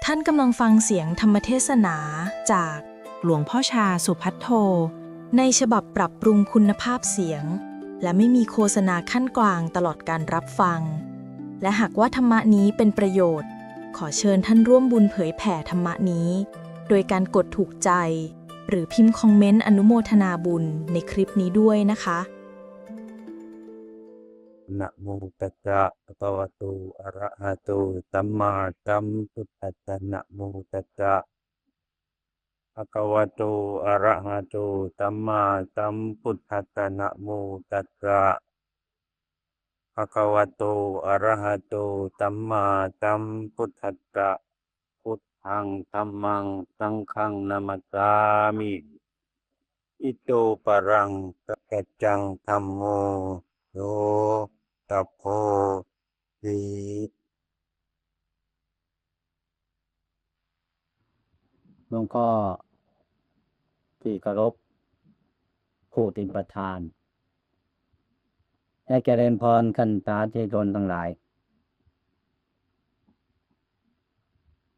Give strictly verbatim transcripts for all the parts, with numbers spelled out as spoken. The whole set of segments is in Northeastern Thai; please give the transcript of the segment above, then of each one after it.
ท่านกำลังฟังเสียงธรรมเทศนาจากหลวงพ่อชาสุภัทโท ในฉบับปรับปรุงคุณภาพเสียง และไม่มีโฆษณาขั้นกลางตลอดการรับฟัง และหากว่าธรรมะนี้เป็นประโยชน์ ขอเชิญท่านร่วมบุญเผยแผ่ธรรมะนี้ โดยการกดถูกใจ หรือพิมพ์คอมเมนต์อนุโมทนาบุญในคลิปนี้ด้วยนะคะ Namo tassa bhagavato arahato sammāsambuddhassa. Namo tassa bhagavato arahato sammāsambuddhassa. Namo tassa bhagavato arahato sammāsambuddhassa. Buddhaṃ dhammaṃ saṅghaṃ namassāmi. Ito pareṃ sakaccaṃ dhammo so tapo si. หลวงพ่อที่เคารพ ผู้เป็นประธาน และเจริญพรท่านสาธุชนทั้งหลาย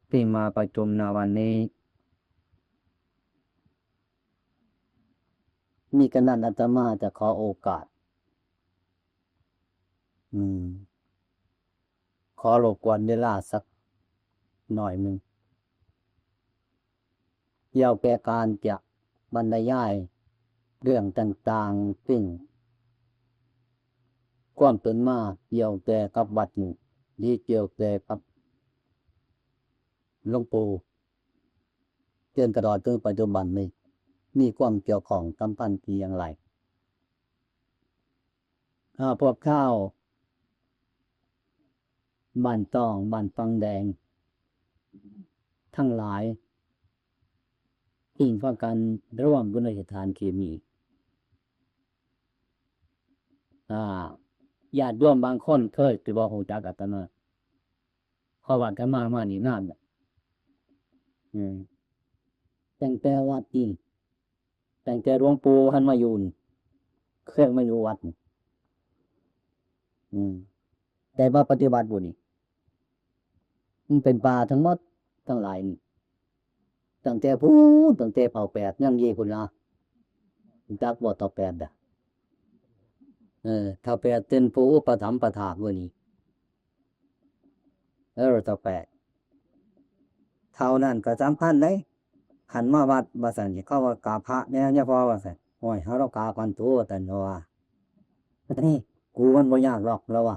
ที่มาประชุมในวันนี้ มีกันนั้นอาตมาจะขอโอกาส อืม ขอรบกวนเวลาสักหน่อยหนึ่ง เกี่ยวแก่การจะบรรยายเรื่องต่างๆ ซึ่งความเป็นมาเกี่ยวแก่กับวัดนี้ หรือเกี่ยวแก่กับหลวงปู่ จนตลอดถึงปัจจุบันนี้ มีความเกี่ยวข้องสัมพันธ์ที่อย่างไร อ่า พวกข้าว บ้านตอง บ้านปังแดง ทั้งหลาย ที่พากันร่วมอยู่ในสถานที่นี้ อ่า ญาติโยมบางคนเคยสิบ่ฮู้จักอาตมา เพราะว่าอาตมามานี่นานแล้ว อืม ตั้งแต่วัดนี่ ตั้งแต่หลวงปู่ท่านมาอยู่นี่ เคยมาอยู่วัดนี่ อืม แต่มาปฏิบัติบุญนี่ มันเป็นป่าทั้งหมดทั้งหลายนี่ ตั้งแต่พู้น ตั้งแต่เผ่าแปดยังยี่พุ่นนะ จักบ่เฒ่าแปดอะ เออ เฒ่าแปดเป็นผู้อุปถัมภ์ประถากมื้อนี้ เออ เฒ่าแปด เฒ่านั้นก็สำคัญเด้ คันมาวัดว่าซั่น เขาว่ากราบพระแหน่ เนี่ยพอว่าซั่น โอ้ย เฮาเรากราบก่อนตัว ว่าซั่น เราว่า นี่ กูมันบ่ยากหรอก เราว่า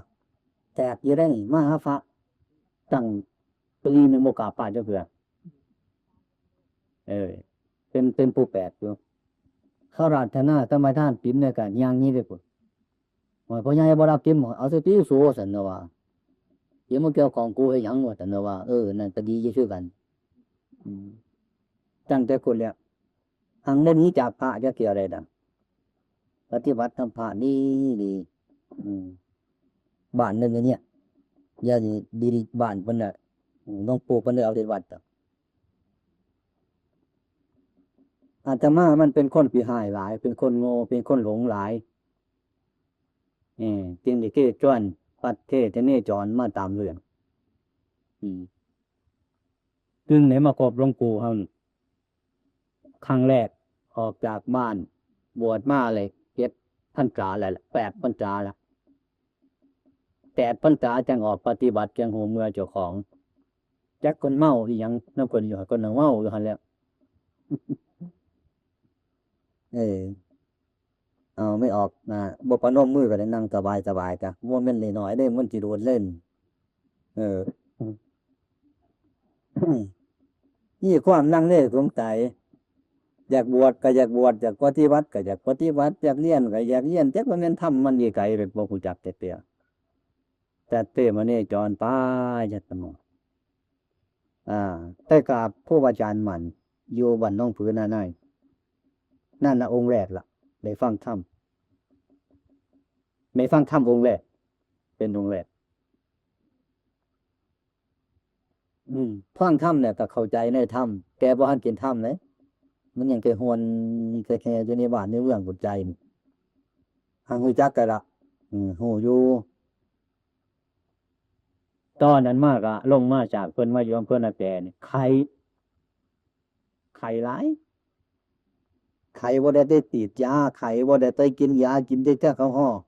แตกอยู่ได้นี่ มาหาพระ ตั้งปีหนึ่งบ่กราบพระจักเทื่อ เออ เป็น เป็นผู้แปลกอยู่ เขาราธนาสมาทานศีลเนี่ยก็ย่างนี้เลยพุ่น โอ้ย พ่อใหญ่บ่รับศีล เอาสติสู ว่าซั่นเนาะว่า ศีลบ่เกี่ยวของกูเฮ็ดหยัง ว่าซั่นเนาะว่า เออ นั่นก็ดีอยู่คือกัน อืม ตั้งแต่คนแล้ว หังบ่หนีจากพระจักเทื่อใดดอก ปฏิบัติธรรมพระดีดี อืม บ้านหนึ่งอยู่เนี่ย เดี๋ยวนี้ดีดี บ้านเพิ่นน่ะ อืม หลวงปู่เพิ่นได้เอาแต่วัดดอก อาตมามันเป็นคนขี้ฮ้ายหลาย เป็นคนโง่ เป็นคนหลงหลาย เออ จึงได้เทศน์ชวน พาเทศน์เทศน์เนจรมาตามเรื่อง อืม จึงได้มาคบหลวงปู่เฮานี่ ครั้งแรกออกจากบ้าน บวชมาเลยเจ็ดพรรษาแล้วล่ะ แปดพรรษาแล้ว แปดพรรษาจั่งออกปฏิบัติ จั่งฮู้เมื่อเจ้าของ จักคนเมาอีหยัง นำคนอยู่ คนเมาอยู่หั่นแหละ เออ เอาไม่ออกนะ บ่ประนมมือก็ได้นั่งสบายๆ จ้ะ บ่แม่นน้อยๆ เด้ มันสิโดดเล่น เออ มีความลังเลสงสัย อยากบวชก็อยากบวช อยากปฏิบัติก็อยากปฏิบัติ อยากเรียนก็อยากเรียน จักว่าแม่นธรรมมันอยู่ไส เลยบ่ฮู้จักจักเทื่อ สัตเตมะเนจร ไปจั่งซั้นเนาะ อ่า ไปกราบครูบาอาจารย์หมั่น อยู่บ้านหนองผือนาใน นั่นน่ะองค์แรกล่ะ ได้ฟังธรรม ได้ฟังธรรมองค์แรก เป็นองค์แรก อืม ฟังธรรมเนี่ยก็เข้าใจในธรรม แต่บ่ทันเป็นธรรมเลย มันยังไปฮวนไปแห่อยู่ในบ้านในเมืองหัวใจนี่ หังฮู้จักกันละ อืม ฮู้อยู่ ตอนนั้นมาก็ลงมาจากเพิ่นมาอยู่อำเภอนาแตนี่ ไข้ ไข้หลาย ไข้บ่ได้ไปฉีดยา ไข้บ่ได้ไปกินยา กินแต่แอลกอฮอล์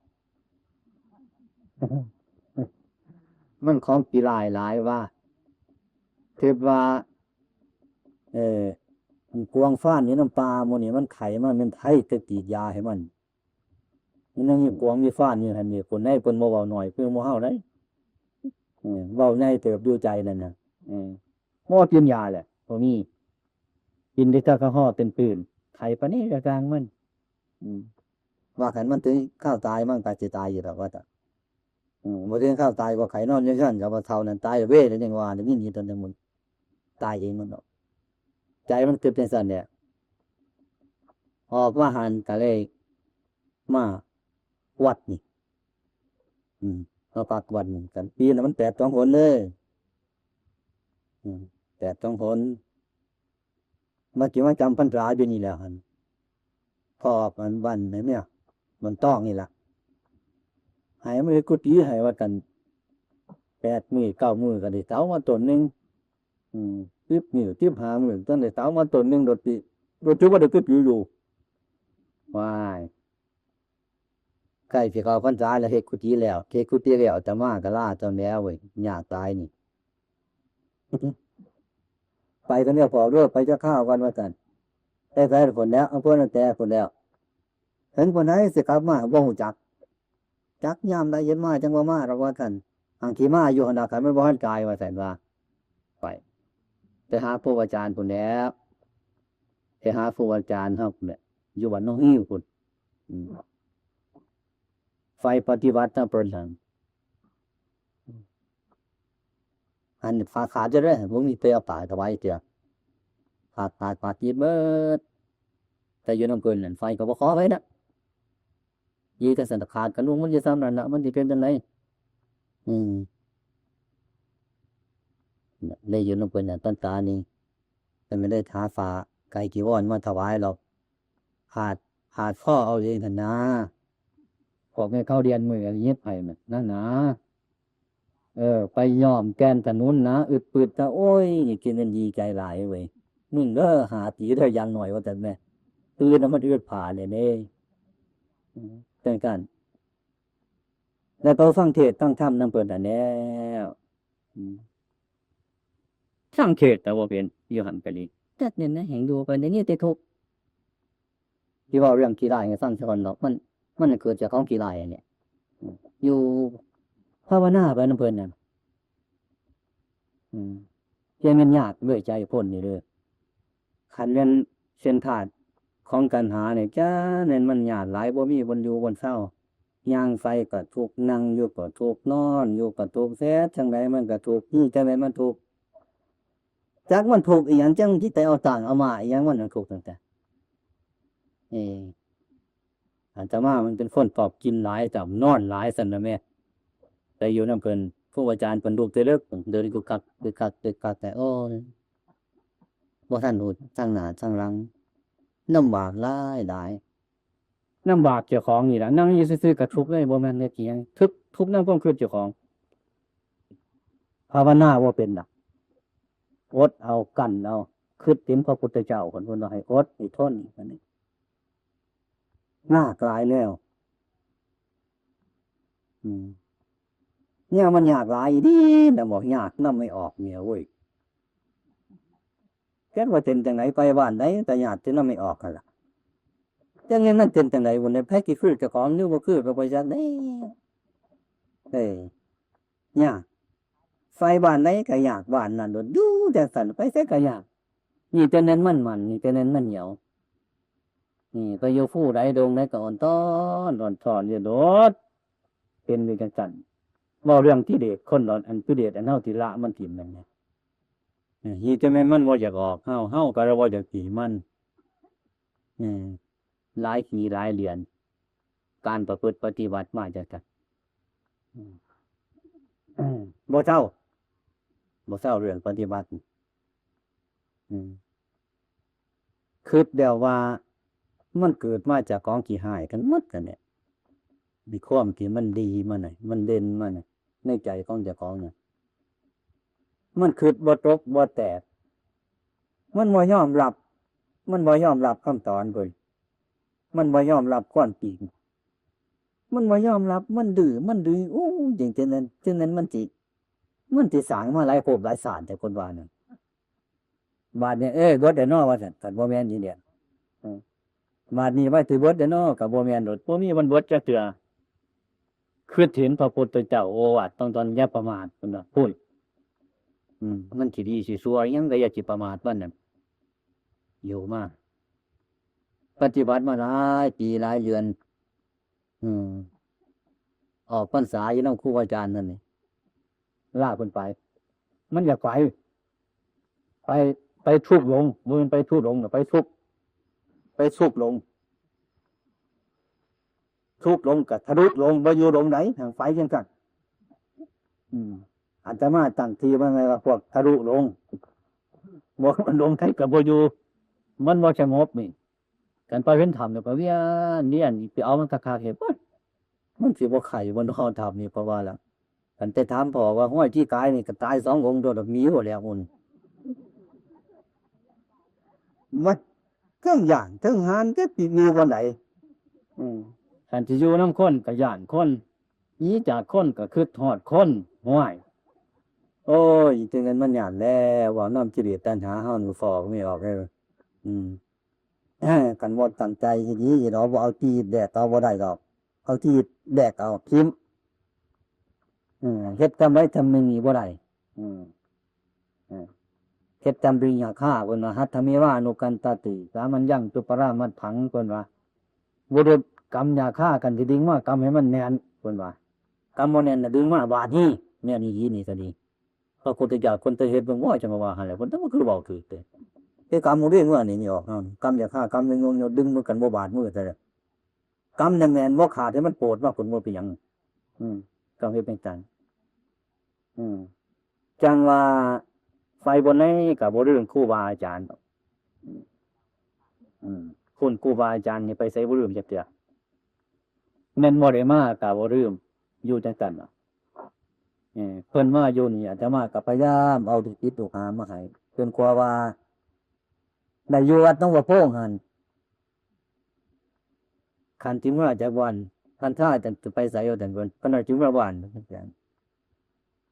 มันของขี้ร้ายหลายว่า คิดว่า เออ กวางฟานอยู่นำป่าหมู่นี่ มันไข้มา แม่นไผไปฉีดยาให้มัน มันยังมีกวางมีฟานอยู่หั่นนี่ คนไหนเพิ่นบ่เว้าน้อย เพิ่นบ่เฮาได้ เออ เว้าใหญ่เติบอยู่ใจนั่นน่ะ เออ บ่กินยาแหละ บ่มี กินแต่แอลกอฮอล์ตื่นๆ ไข้ปานนี้ก็ช่างมัน อืม ว่าคันมันถึงคราวตายมันก็สิตายอยู่ดอกว่าซั่น อืม บ่ถึงคราวตายก็ไข้นอนอยู่ซั่น ก็บ่เฒ่านั้นตายเว้ย แล้วยังว่าได้ยินอยู่ตอนนั้นมันตายเองมันดอก ใจมันคิดจั่งซั่นแหละ ออกมาหั่นก็เลยมาวัดนี่ อืม มาพักวัดนี่กัน ปีนั้นมันแปดสองหนเด้อ อืม แปดสองหน มาสิมาจำพรรษาอยู่นี่แหละหั่น พ่อมันบ้านไหนเนี่ย มันต้องนี่ล่ะ ให้มันเฮ็ดกุฏิให้ว่าซั่น แปดมื้อเก้ามื้อก็ได้เสามาต้นหนึ่ง อืม สิบมื้อ สิบห้ามื้อ ต้นได้เสามาต้นหนึ่ง โดดติ โดดถือว่าได้กุฏิอยู่ ว้าย ใกล้สิเข้าพรรษาแล้ว เฮ็ดกุฏิแล้ว เฮ็ดกุฏิแล้ว อาตมาก็ลาตอนแล้วเว้ย ยากตายนี่ ไปคนเดียวพอเด้อ ไปจักคราวก่อนว่าซั่น ไปไสพุ้นแล้ว อำเภอนาแตพุ้นแล้ว ถึงพุ้นใดสิกลับมาบ่ฮู้จัก จักยามใดเห็นมาจั่งว่ามาดอกว่าซั่น หั้งสิมาอยู่หั่นดอก คันมันบ่ทันกายว่าซั่นว่า ไป ไปหาครูอาจารย์พุ้นแหล้ว ไปหาครูอาจารย์เฮาพุ้นแหละ อยู่บ้านหนองฮี่พุ้น อืม ฝ่ายปฏิบัตินะเพิ่นหั่น อันนี้ขาดขาดจะได้ บ่มีไปเอาปลาถวายเทื่อ ขาดขาดขาดติดเบิด แต่อยู่นำเพิ่นนั่น ไฟก็บ่ขอไผนะ ยีแต่สันขาดกันลุงมันอยู่ซ้ำนั่นน่ะ มันสิเป็นจั่งใด อืม ได้อยู่นำเพิ่นน่ะ ตอนตานี่ แต่ไม่ได้หาผ้าไกรจีวรมาถวายหรอก ขาด ขาดข้อเอาเองหั่นนะ พวกแม่เข้าเรียนมื้อเฮ็ดให้น่ะ นั่นนะ เออ ไปย้อมแก่นถนนนะ อึดปึดนะ โอ้ย กินกันดีใจหลายเว้ย มึงเด้อ ห้าปีเด้อ อย่างน้อยว่าแต่แม่ ตื่นแล้วมันอึดผาเลยเด้ อืม จั่งซั่น แล้วก็ฟังเทศน์ฟังธรรมนำเพิ่นนั่นแหล้ว อืม ฟังเทศน์แต่ว่าเป็นอยู่หั่นก็ดี จักเนี่ยนะ แห่งดูไปในนี้แต่ทุกข์ ที่เว้าเรื่องขี้ร้ายให้ฟังซะก่อนดอก มัน มันเกิดจากของขี้ร้ายอันเนี้ย อืม อยู่ภาวนาไปนำเพิ่นน่ะ อืม แต่มันยากด้วยใจคนนี่เด้อ คันแม่นเส้นทางของตัณหาเนี่ย จ้า แม่นมันยากหลาย บ่มีบ่อนอยู่บ่อนเซา ย่างไปก็ทุกข์ นั่งอยู่ก็ทุกข์ นอนอยู่ก็ทุกข์ เฮ็ดจั่งใดมันก็ทุกข์ อืม จั่งใดมันทุกข์ จักมันทุกข์อีหยัง จั่งสิไปเอาสร้างเอาม้าอีหยัง มันทุกข์ตั้งแต่ เออ อาตมามันเป็นคนชอบกินหลาย ชอบนอนหลายซั่นน่ะแม่ ไปอยู่นำเพิ่น ครูอาจารย์เพิ่นลุกแต่เลิก เดินกุกกัก กุกกัก กุกกัก แต่ โอ้ย บ่ทันรู้ทางหน้าทางหลัง ลำบากหลายหลาย ลำบากเจ้าของนี่ล่ะ นั่งอยู่ซื่อๆก็ทุกข์เลย บ่แม่นเฮ็ดอิหยัง ทุกข์ ทุกข์นำความคิดเจ้าของ ภาวนาบ่เป็นดอก อดเอา กั้นเอา คิดถึงพระพุทธเจ้า เพิ่น เพิ่นว่าให้อด ให้ทน อันนี้ ยากหลายแล้ว อืม เนี่ยมันยากหลายอีหลีนะ บอกยากนำไม่ออกเนี่ยเว้ย จักว่าเป็นจั่งใด ไปบ้านใดก็ยากแต่นำไม่ออกหั่นล่ะ จั่งแม่นมันเป็นจั่งใดบุญ ไผสิคือเจ้าของหรือบ่คือก็บ่จักเด้ เอ้ย ยาก ไปบ้านใดก็ยาก บ้านนั้นโดด อยู่จั่งซั่น ไปไสก็ยาก นี่แต่แน่นมันมัน นี่แต่แน่นมันเหนียว นี่ไปอยู่ภูใดดงใดก็อ่อนต้อน อ่อนต้อนอยู่โดด เป็นอยู่จั่งซั่น เว้าเรื่องกิเลสคนเรา อันกิเลสอันเฮาสิละมันถิ่มนั่นแหละ เออ นี่แต่แม่นมันบ่อยากออก เฮา เฮาก็เลยบ่อยากหนีมัน เออ หลายปีหลายเดือน การประพฤติปฏิบัติมาจั่งซั่น อืม บ่เซา บ่เซาเรื่องปฏิบัติ อืม คิดแล้วว่ามันเกิดมาจากของขี้ฮ้ายกันหมดนั่นแหละ มีความที่มันดีมาน่ะ มันเด่นมาน่ะ ในใจของเจ้าของน่ะ มันคิดบ่ตกบ่แตก มันบ่ยอมรับ มันบ่ยอมรับคำสอนเพิ่น มันบ่ยอมรับความจริง มันบ่ยอมรับ มันดื้อ มันดื้อ โอ้ จังจั่งนั้น จั่งนั้นมันสิ มันสิสร้างมาหลายภพหลายชาติ แต่คนว่านั่น บาดนี้ เอ้ย เบิดแล้วเนาะ ว่าซั่น คันบ่แม่นอีเนี่ย อืม บาดนี้ว่าสิเบิดแล้วเนาะ ก็บ่แม่นโดด บ่มีวันเบิดจักเทื่อ คิดเห็นพระพุทธเจ้าโอวาท ต้องตอนอย่าประมาท เพิ่นว่า พุ้น อืม มันสิดีสิชั่วหยังก็อย่าสิประมาทมันนั่น อยู่มา ปฏิบัติมาหลายปีหลายเดือน อืม ออกพรรษาอยู่นำครูอาจารย์นั่นนี่ ลาเพิ่นไป มันอยากไป ไป ไปทุกข์หลง บ่แม่นไปทุกข์หลงน่ะ ไปทุกข์ ไปทุกข์หลง ทุกข์หลงก็ทะลุหลง บ่อยู่หลงไหน ทางไปจังซั่น อืม อาตมาตั้งชื่อมันไงว่าพวกทะลุหลง บ่ หลงไสก็บ่อยู่ มันบ่สงบนี่ คันไปเห็นถ้ำแล้วก็เวียน เวียน ไปเอามันคักๆ เฮ็ด โอ๊ย มันสิบ่ไข้บ่นอนถ้ำนี่ เพราะว่าล่ะ คันแต่ถามพ่อว่า ห้วย ที่ตายนี่ก็ตายสององค์โดด มีบ่แล้ว มัน มันเทิงย้านเทิงหาน จักสิอยู่บ่อนใด อืม คันสิอยู่นำคนก็ย้านคน หนีจากคนก็คิดฮอดคน ห้วย โอ้ย จั่งนั้นมันย้านแล้ว เว้านำกิเลสตัณหาเฮานี่ฟอกไม่ออกเลย อืม คันบ่ตั้งใจสิดี เนาะ บ่เอาที่แดกเอาบ่ได้ดอก เอาที่แดกเอาทิ่ม อืม เฮ็ดทำไว้ทำหนึ่งนี่บ่ได้ อืม อืม เฮ็ดทำปริญญาค่า เพิ่นว่า หัตถเมวานุกัณฑติ สามัญญังจุปปรามัตถัง เพิ่นว่า บุรุษกำยาค่า คันสิดึงมากำให้มันแน่น เพิ่นว่า กำบ่แน่นน่ะดึงมาบาดนี้ แนวนี้ นี่ก็ดี พระพุทธเจ้าคนจะเฮ็ดเบิ่งว่าจังว่าหั่นแหละ เพิ่นว่ามันคือเว้าถืกเด้ เฮ็ดกำมือเด้ เมื่อนี่นี่ออกเนาะ กำยาค่า กำยงยงดึงมือกันบ่บาดมือซะแล้ว กำแน่นๆ บ่ขาดให้มันโปดมา เพิ่นว่าเป็นหยัง อืม กำเฮ็ดเป็นจัง อืม จังว่าไปบ่อนใดก็บ่ลืมครูบาอาจารย์ดอก อืม อืม คุณครูบาอาจารย์นี่ไปไสบ่ลืมจักเทื่อ แม่นบ่ได้มาก็บ่ลืม อยู่จังซั่นล่ะ เออ เพิ่นมาอยู่นี่ อาตมาก็พยายามเอาลูกศิษย์ลูกหามาให้ จนกว่าว่า ได้อยู่วัดหนองบัวโพงหั่น คันสิเมือจากบ้าน คันถ้าจะไปไสว่าซั่น เพิ่น คันว่าสิเมือบ้าน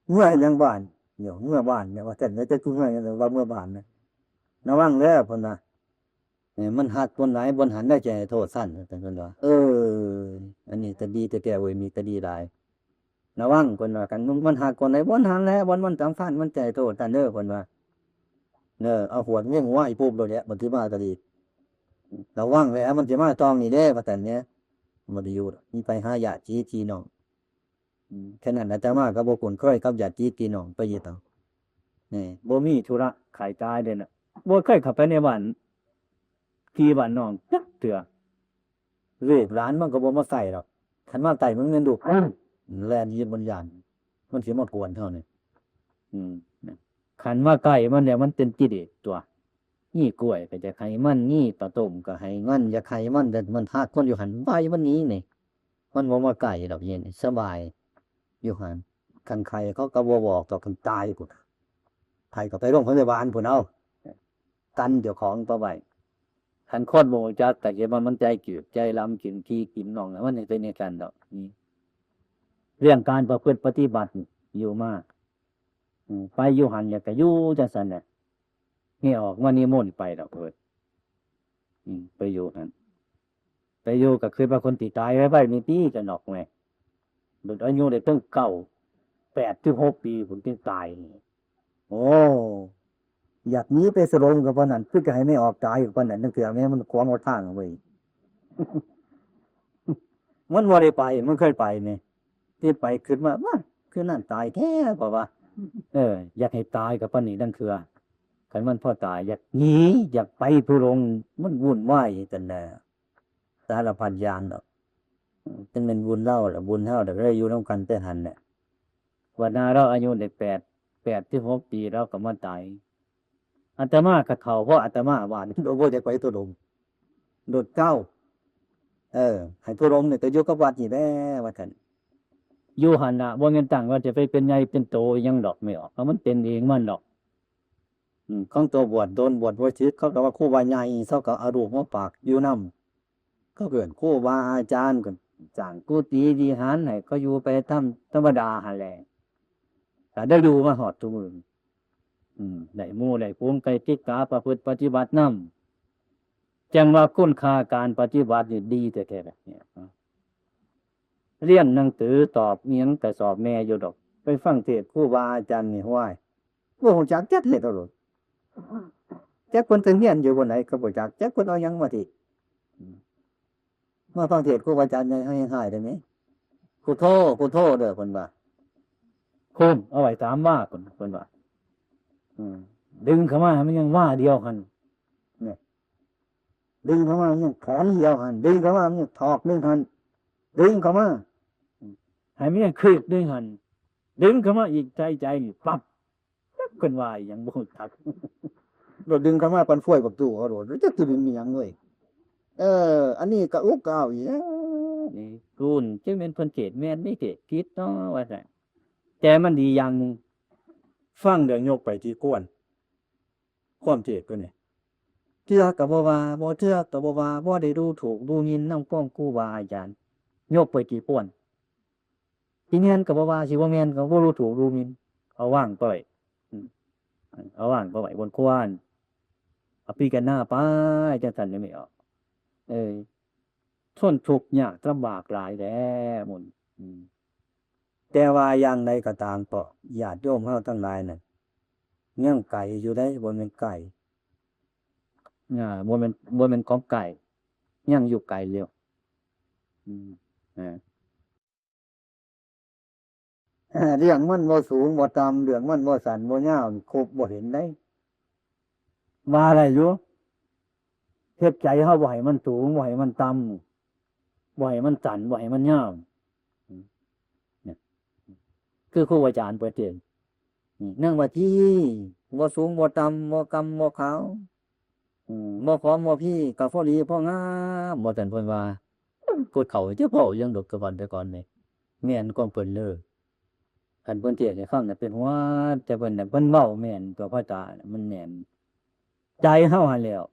เมือหยังบ้าน เดี๋ยวเมือบ้านเนี่ย ว่าซั่น แล้วจะคือเมือหยัง ว่าเมือบ้านนะ ระวังเด้อ เพิ่นว่า เออ มันฮักคนหลาย บ่อนหันได้ใจโทษสั้น เพิ่นว่า เออ อันนี้ก็ดีแท้ๆ เว้ย มีก็ดีหลาย ระวัง เพิ่นว่า คันมันฮักคนหลาย บ่อนหันแหละ บ่อนมันสำคัญ มันใจโทษสั้นเด้อ เพิ่นว่า เออ เอาขวดงมหัวให้ปุ๊บโลดแหละ มันสิมาก็ดี ระวังแหละ มันสิมาตองนี่เด้ ว่าซั่นเนี่ย บ่ได้อยู่ดอก มีไปหาญาติพี่น้อง อืม แค่นั้น อาตมาก็บ่คุ้นเคยกับญาติพี่น้อง ไปอยู่ต่าง นี่ บ่มีธุระไข้ตายเด้น่ะ บ่เคยเข้าไปในบ้าน พี่บ้านน้องจักเทื่อ ลูกหลานมันก็บ่มาใกล้ดอก คันมาใกล้มันแม่นลูก แล่นหนีบนย้าน มันสิมากวนเฮานี่ อืม คันมาใกล้มันเนี่ย มันเป็นกิเลสตัว นี่กล้วยก็อยากให้มัน นี่ปลาต้มก็ให้มัน อยากให้มัน แต่มันฮักคนอยู่หั่น ไว้มันหนีนี่ มันบ่มาใกล้ดอก เย็นสบาย อยู่หั่น คันไข้เขาก็บ่บอกดอก คันตายพุ้น ไข้ก็ไปโรงพยาบาลพุ้นเอา กันเจ้าของไปไว้ คันคนบ่รู้จักก็เห็นว่ามันใจจืดใจลำ กินขี้กินหนอง มันยังเป็นอย่างนั้นดอก นี่ เรื่องการประพฤติปฏิบัติอยู่มา อืม ไปอยู่หั่นอยากจะอยู่จังซั่นแหละ นี่ออกมานิมนต์ไปดอกเพิ่น อืม ไปอยู่หั่น ไปอยู่ก็คือว่าคนที่ตายไวๆ นี่ติ จะนอกแม่ หลุดอายุได้เพิ่งเก้า แปดสิบหกปี ผมจึงตายนี่ โอ้ อยากหนีไปสลงกับปานนั้น คือจะให้ไม่ออกตายกับปานนั้น นั่นคือแม่มันขวางเอาทางเอาไว้ มันบ่ได้ไป มันเคยไปนี่ ที่ไปคิดว่า "ว้า คือนั่นตายแท้" เพราะว่า เออ อยากให้ตายกับปานนี้นั่นคือ คันมันพอตาย อยากหนี อยากไปทุรง มันวุ่นวายจังใด๋ สารพัดอย่างดอก จังแม่นบุญลาวล่ะ บุญเฮาล่ะ เลยอยู่นำกันแต่หั่นแหละ บัดหน้าลาวอายุได้แปด แปดสิบหกปี ลาวก็มาตาย อาตมาก็เฒ่า เพราะอาตมาว่า โดดบ่อยากไปทุรง โดดเก้า เออ ให้ทุรงนี่ก็อยู่กับวัดนี่แหละ ว่าซั่น อยู่หั่นน่ะ บ่แม่นตั้งว่าจะไปเป็นใหญ่เป็นโตอิหยังดอก ไม่ออก เพราะมันเป็นเองมันดอก อืม ของตัวบวชโดน บวชบ่ถืก เขาก็ว่าครูบาใหญ่ เขาก็เอารูปมาฝากอยู่นำ เขาเอิ้นครูบาอาจารย์ ก็สร้างกุฏิวิหารให้เขาอยู่ไปตามธรรมดาหั่นแหละ ก็ได้อยู่มาฮอดทุกมื้อ อืม ได้หมู่ได้ฝูง ไปศึกษาประพฤติปฏิบัตินำ จั่งว่าคุณค่าการปฏิบัตินี่ดีแท้ๆ เนี่ย เรียนหนังสือสอบอิหยังก็สอบแน่อยู่ดอก ไปฟังเทศน์ครูบาอาจารย์นี่ ห้วย บ่ฮู้จักจักเฮ็ดเอาโลด จักเพิ่นสิเรียนอยู่บ่ไหนก็บ่จัก จักเพิ่นเอาหยังมาเทศน์ อืม มาฟังเทศน์ครูบาอาจารย์ใหญ่ให้หายได้ไหม พุทโธ พุทโธเด้อ เพิ่นว่า โค้งเอาไว้สามวา เพิ่น เพิ่นว่า อืม ดึงเข้ามาให้มันยังวาเดียวหั่น เนี่ย ดึงเข้ามามันยังแขนเดียวหั่น ดึงเข้ามามันยังศอกหนึ่งหั่น ดึงเข้ามา ให้มันยังคืบหนึ่งหั่น ดึงเข้ามาอีก ใจ ใจนี่ ปั๊บ จักเพิ่นว่าอิหยังบ่ฮู้จัก โลดดึงเข้ามาปานฝอยบักตู้เขาโลด จักสิดึงอิหยังเว้ย เออ อันนี้ก็อุกก็เอาอีกแล้ว นี่ กูน จักแม่นเพิ่นเทศน์แม่น นี่เทศน์ผิดเนาะ ว่าซั่น แต่มันดีอย่างหนึ่ง ฟังแล้วยกไปที่ควร ความเทศน์ตัวนี้ เทื่อก็บ่ว่า บ่เทื่อก็บ่ว่า บ่ได้ดูถูกดูหมิ่นนำความครูบาอาจารย์ ยกไปที่ควร สิแม่นก็บ่ว่า สิบ่แม่นก็บ่ดูถูกดูหมิ่น เอาวางไปไว้ อืม เอาวางไปไว้บนควร เอาพิจารณาไปจั่งซั่น ยังไม่ออก เออ ทนทุกข์ยากลำบากหลายแหละหมู่ อืม แต่ว่าอย่างใดก็ตามก็ญาติโยมเฮาทั้งหลายนั่น ยังไกลอยู่เด้ บ่แม่นใกล้ อ่า บ่แม่น บ่แม่นของใกล้ ยังอยู่ไกลอยู่ อืม นะ เรื่องมันบ่สูงบ่ต่ำ เรื่องมันบ่สั้นบ่ยาว ครบบ่เห็นได้ ว่าได้อยู่ เฮ็ดใจเฮาบ่ให้มันสูง บ่ให้มันต่ำ บ่ให้มันสั้น บ่ให้มันยาว เนี่ย คือครูอาจารย์เพิ่นเทศน์ นี่ นั่งว่าที่ บ่สูงบ่ต่ำ บ่กำบ่ขาว อืม บ่ผอมบ่พี ก็พอดีพองาม ว่าซั่นเพิ่นว่า ผู้เฒ่าจะเว้าหยังดอก แต่ก่อนแต่ก่อนนี่ แม่นของเพิ่นเด้อ คันเพิ่นเทศน์ให้ฟังน่ะเป็นหัว แต่เพิ่นน่ะ เพิ่นเว้าแม่นตัวภาษาน่ะ มันแม่น ใจเฮาหั่นแหล้ว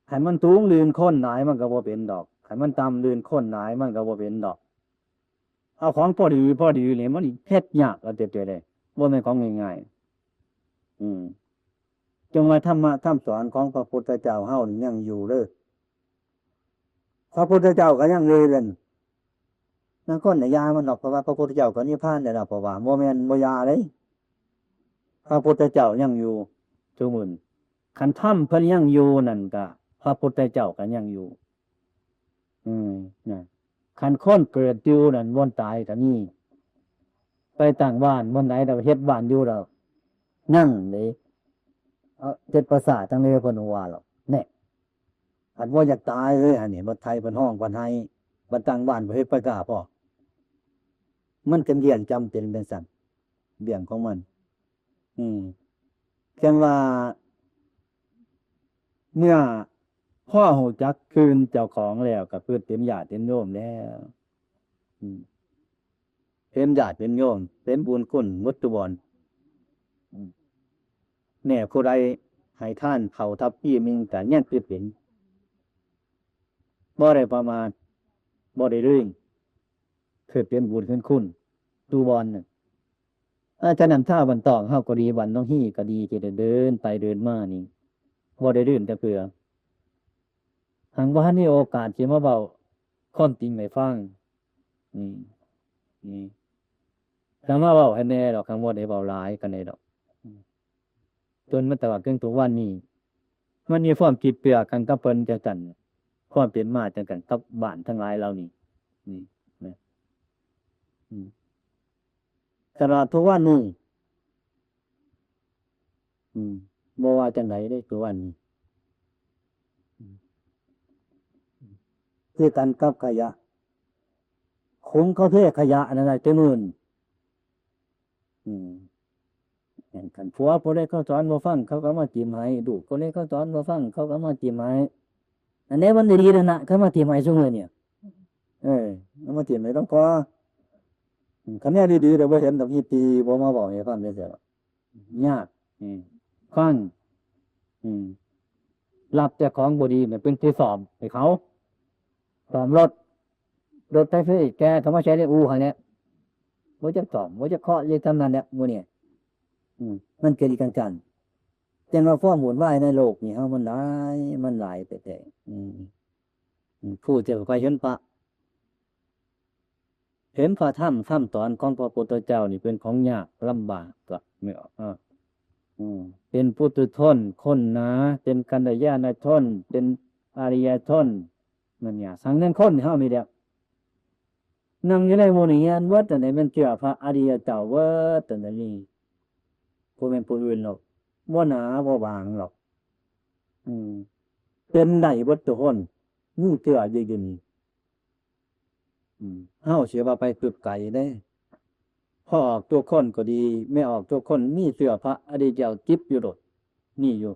ให้มันสูงลื่นค้นหลายมันก็บ่เป็นดอก ให้มันต่ำลื่นค้นหลายมันก็บ่เป็นดอก เอาของพอดีพอดีนี่มันเฮ็ดยากเอาแต่ๆ เลย บ่แม่นของง่ายๆ อืม จั่งว่าธรรมะคำสอนของพระพุทธเจ้าเฮานี่ยังอยู่เด้อ พระพุทธเจ้าก็ยังอยู่เด้อ ลางคนน่ะอย่ามันดอก เพราะว่าพระพุทธเจ้าก็นิพพานแล้ว เพราะว่าบ่แม่น บ่อย่าเด้ พระพุทธเจ้ายังอยู่ทุกมื้อ คันธรรมเพิ่นยังอยู่นั่นก็ พระพุทธเจ้าก็ยังอยู่ อืม นะ คันคนเกิดอยู่นั่น บ่ตายก็มี ไปตั้งบ้านบ่อนใด แล้วเฮ็ดบ้านอยู่แล้ว ยังเด้ เอา เฮ็ดปราสาทจั่งใด๋ เพิ่นว่าหรอก แน่ คันบ่อยากตายเลย อันนี้ บ่ไทเพิ่นฮ้อง เพิ่นไห้ บ่ตั้งบ้าน บ่เฮ็ดปราสาทพอ มันเป็นเรื่องจำเป็นจั่งซั้น เรื่องของมัน อืม จั่งว่า เมื่อพอรู้จักคืนเจ้าของแล้ว ก็คือเต็มญาติเต็มโยมแล้ว อืม เต็มญาติเต็มโยม เต็มบุญคุณหมดทุกบ่อน อืม แน่ผู้ใดให้ทานเข้าทัพพีหนึ่ง ก็ยังคือเป็น บ่ได้ประมาท บ่ได้ลืม คือเป็นบุญเป็นคุณ ทุกบ่อนน่ะ อา ฉะนั้นชาวบ้านตองเฮาก็ดี บ้านหนองฮีก็ดี ที่ได้เดินไปเดินมานี่ บ่ได้ลืมจักเทื่อ หังบ่ทันมีโอกาสสิมาเว้าความจริงให้ฟัง อืม อืม แต่มาเว้าให้แน่ดอก คันบ่ได้เว้าหลายก็ได้ดอก อืม จนมาตลอดจนทุกวันนี้ มันมีความคิดเปรียบกันกับเพิ่นจั่งซั้น ความเป็นมาจั่งซั้นกับบ้านทั้งหลายเหล่านี้ นี่นะ อืม ตลอดทุกวันนี้ อืม บ่ว่าจั่งใดเด้ ทุกวันนี้ อืม คือกันกับขยะ ขุมเขาเทขยะนั่นน่ะ แต่มื้อนี้ อืม แม่น คันผัวผู้ใดเขาสอนบ่ฟัง เขาก็มาถิ่มให้ ลูกผู้ใดเขาสอนบ่ฟัง เขาก็มาถิ่มให้ อันนี้มันดีๆ นั่นน่ะ เขามาถิ่มให้ซุมื้อเนี่ย เออ เอามาถิ่มให้หลวงพ่อ คันแนวดีๆ เดี๋ยวบ่เห็นดอก ฮิปปี้บ่มาบอกให้ฟังจังซี่ดอก ยาก อืม ฟัง อืม รับแต่ของบ่ดีเนี่ยเป็นที่ซ่อมให้เขา ซ่อมรถ รถไถเฟอแกเขามาใช้ในอู่หั่นแหละ บ่จักซ่อม บ่จักเคาะ อยู่ส่ำนั้นแหละ หมู่นี้ อืม มันเกิดอีกจังซั่น จั่งว่าความวุ่นวายในโลกนี่เฮามันหลาย มันหลายแท้ๆ อืม อืม ผู้ที่บ่ค่อยเห็นพระ เห็นพระธรรมคำสอนของพระพุทธเจ้านี่เป็นของยากลำบาก ก็ไม่ออก อ่า อืม เป็นปุถุชนคนหนา เป็นกัลยาณชน เป็นอริยชน นั่นเนี่ย สังนั้นคนเฮามีแล้ว นั่งอยู่ในหมู่นี้ เฮียนเบิด อันใดแม่นเชื่อพระอริยเจ้าเบิด อันใดนี่ บ่แม่นผู้อื่นหรอก บ่หนาบ่บางหรอก อืม เป็นได้เบิดทุกคน มีเชื่ออยู่นี่ อืม เฮาสิว่าไปสุดไกลเด้ พ่อออกทุกคนก็ดี แม่ออกทุกคน มีเชื่อพระอริยเจ้าจิบอยู่โลด มีอยู่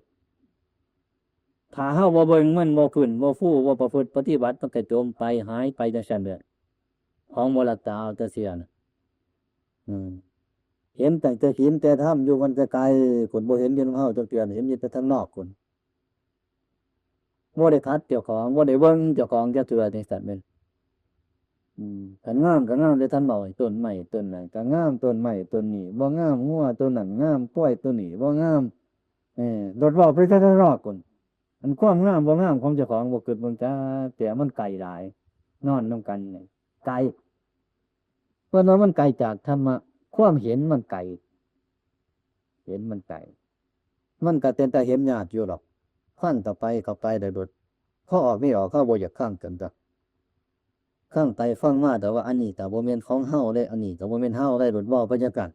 ถ้าเฮาบ่เบิ่งมัน บ่ฟื้น บ่ฟู บ่ประพฤติปฏิบัติ มันก็จมไป หายไปจังซั่นเด้อ ของบ่รักษาเอาแต่เสียน่ะ อืม เห็นตั้งแต่ศีลแต่ธรรมอยู่มันไกลๆ คนบ่เห็นอยู่นำเฮาจักเทื่อ เห็นอยู่แต่ทางนอกคน บ่ได้ขัดเจ้าของ บ่ได้เบิ่งเจ้าของจักเทื่อ จังซั่นแม่น อืม คันงามก็งามแต่ทางนอก ต้นไม้ต้นนั้นก็งาม ต้นไม้ต้นนี้บ่งาม งัวตัวนั้นงาม ควายตัวนี้บ่งาม เออ โลดเว้าไปแต่ทางนอกคน อันความงามบ่งามของเจ้าของบ่คิดเบิ่งจักเทื่อ มันไกลหลาย นอนนำกันนี่ ไกล เพิ่นว่ามันไกลจากธรรมะ ความเห็นมันไกล เห็นมันไกล มันก็เป็นตาเห็นยากอยู่ดอก ฟังเข้าไป เข้าไปได้โลด พอออกนี่ออก เฮาบ่อยากฟังกันดอก ฟังไปฟังมา แต่ว่าอันนี้ก็บ่แม่นของเฮาเด้ อันนี้ก็บ่แม่นเฮาเด้ โลดเว้าไปจังซั่น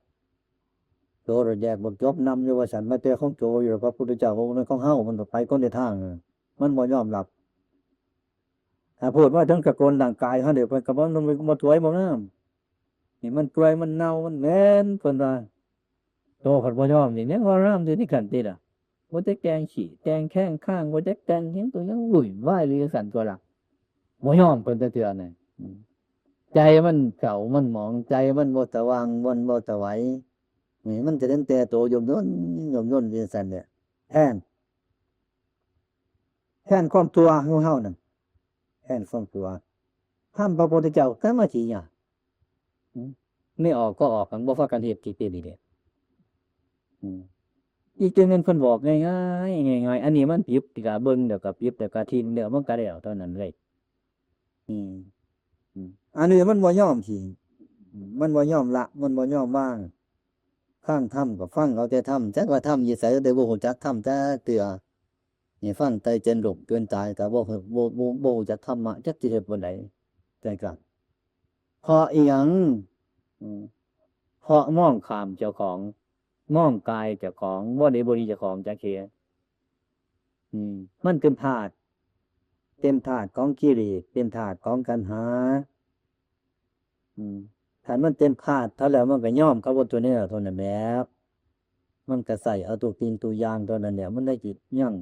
โตโลดแยกบักจบนำอยู่ว่าซั่น มาแต่ของโตอยู่ พระพุทธเจ้าว่าบ่แม่นของเฮา มันก็ไปคนละทาง มันบ่ยอมรับ ถ้าพูดว่าถึงสกุลร่างกายเฮาเด้ เพิ่นก็บ่ มันบ่สวยบ่งาม นี่มันเปื่อย มันเน่า มันเหม็น เพิ่นว่า โตเพิ่นบ่ยอมนี่ ยังว่างามอยู่นี่คันติล่ะ บ่จักแต่งขี้แต่งแข้งข้าง บ่จักแต่งหยัง ตัวยังวุ่นวายอยู่จังซั่นตัวล่ะ บ่ยอมเพิ่นจักเทื่อนี่ อืม ใจมันเศร้า มันหมอง ใจมันบ่สว่าง มันบ่สวัย นี่มันจะเห็นแต่โตย่นย่น ย่นย่นอยู่จังซั่นแหละ แทน แทนความชั่วของเฮานั่น แทนความชั่ว ธรรมพระพุทธเจ้าก็มาสิยาก อืม ไม่ออกก็ออก คันบ่พากันเฮ็ด สิเป็นอีเด้ อืม อีกเทื่อหนึ่งเพิ่นบอกง่ายๆ ง่ายๆ อันนี้มันผิดก็เบิ่ง เดี๋ยวก็ผิด เดี๋ยวก็ทิ้ง เดี๋ยวมันก็แล้วเท่านั้นเลย อืม อืม อันนี้มันบ่ยอมทิ้ง อืม มันบ่ยอมละ มันบ่ยอมวาง ฟังธรรมก็ฟังเอาแต่ธรรม จักว่าธรรมอยู่ไส ได้บ่ฮู้จักธรรมจักเทื่อ นี่ฟังแต่จนหลงจนตายก็บ่ บ่ บ่ บ่รู้จักธรรมะ จักสิเฮ็ดบ่ได้ แต่ก็ เพราะอิหยัง อืม เพราะมองข้ามเจ้าของ มองกายเจ้าของ บ่ได้บริเจ้าของจักเทื่อ อืม มันเป็นธาตุ เป็นธาตุของกิเลส เป็นธาตุของตัณหา อืม คันมันเป็นธาตุเท่าแล้ว มันก็ยอมกับวัตถุนี้เท่านั้นแหละ มันก็ใส่เอาตัวจริงตัวอย่างเท่านั้นแหละ มันได้จิตยัง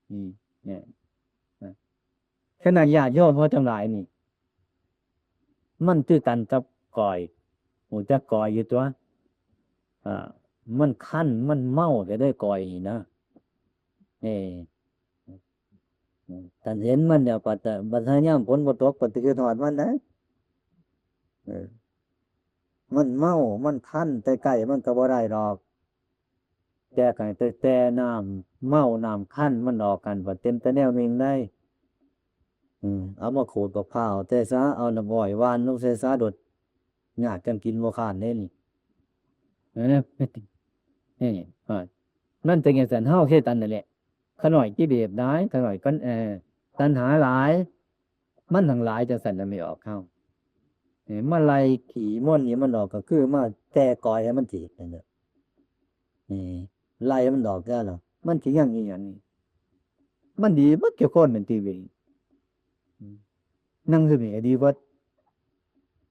อืม เนี่ย นะ ขนาดญาติโยมเฮาทั้งหลายนี่ มันคือกันกับก้อย ฮู้จักก้อยอยู่ตัว อ่า มันคัน มันเมาก็ได้ก้อยนี่นะ เออ อืม คันเห็นมันแล้วก็จะ บัดยามฝนบ่ตกก็สิคิดฮอดมันนะ เออ มันเมา มันคัน ใกล้ๆมันก็บ่ได้ดอก แก้ไขแต่ แต่น้ำเมาน้ำคันมันออกกัน บัดเป็นแต่แนวหนึ่งได้ อืม เอามาขูดบักพร้าวแต่ซะ เอาน้ำอ้อยหว่านลงใส่ซะ โดด ยากกันกินบ่ค้านเด้นี่ เออ นี่ อ่า มันเป็นจังซั่น เฮาคือกันนั่นแหละ ขาน้อยกิเลสหลาย ขาน้อยกัน เอ่อ ตัณหาหลาย มันทั้งหลายจังซั่นน่ะ ไม่ออกเฮา เออ มาไล่ขี้มนต์นี่มันออกก็คือมาแต่ก่อยให้มันถีบนั่นแหละ นี่ ไล่มันออกแล้วล่ะ มันสิยังอีหยังนี่ มันดีเบิดทุกคนนั่นติเว้ย อืม นั่งอยู่นี่ก็ดีเบิด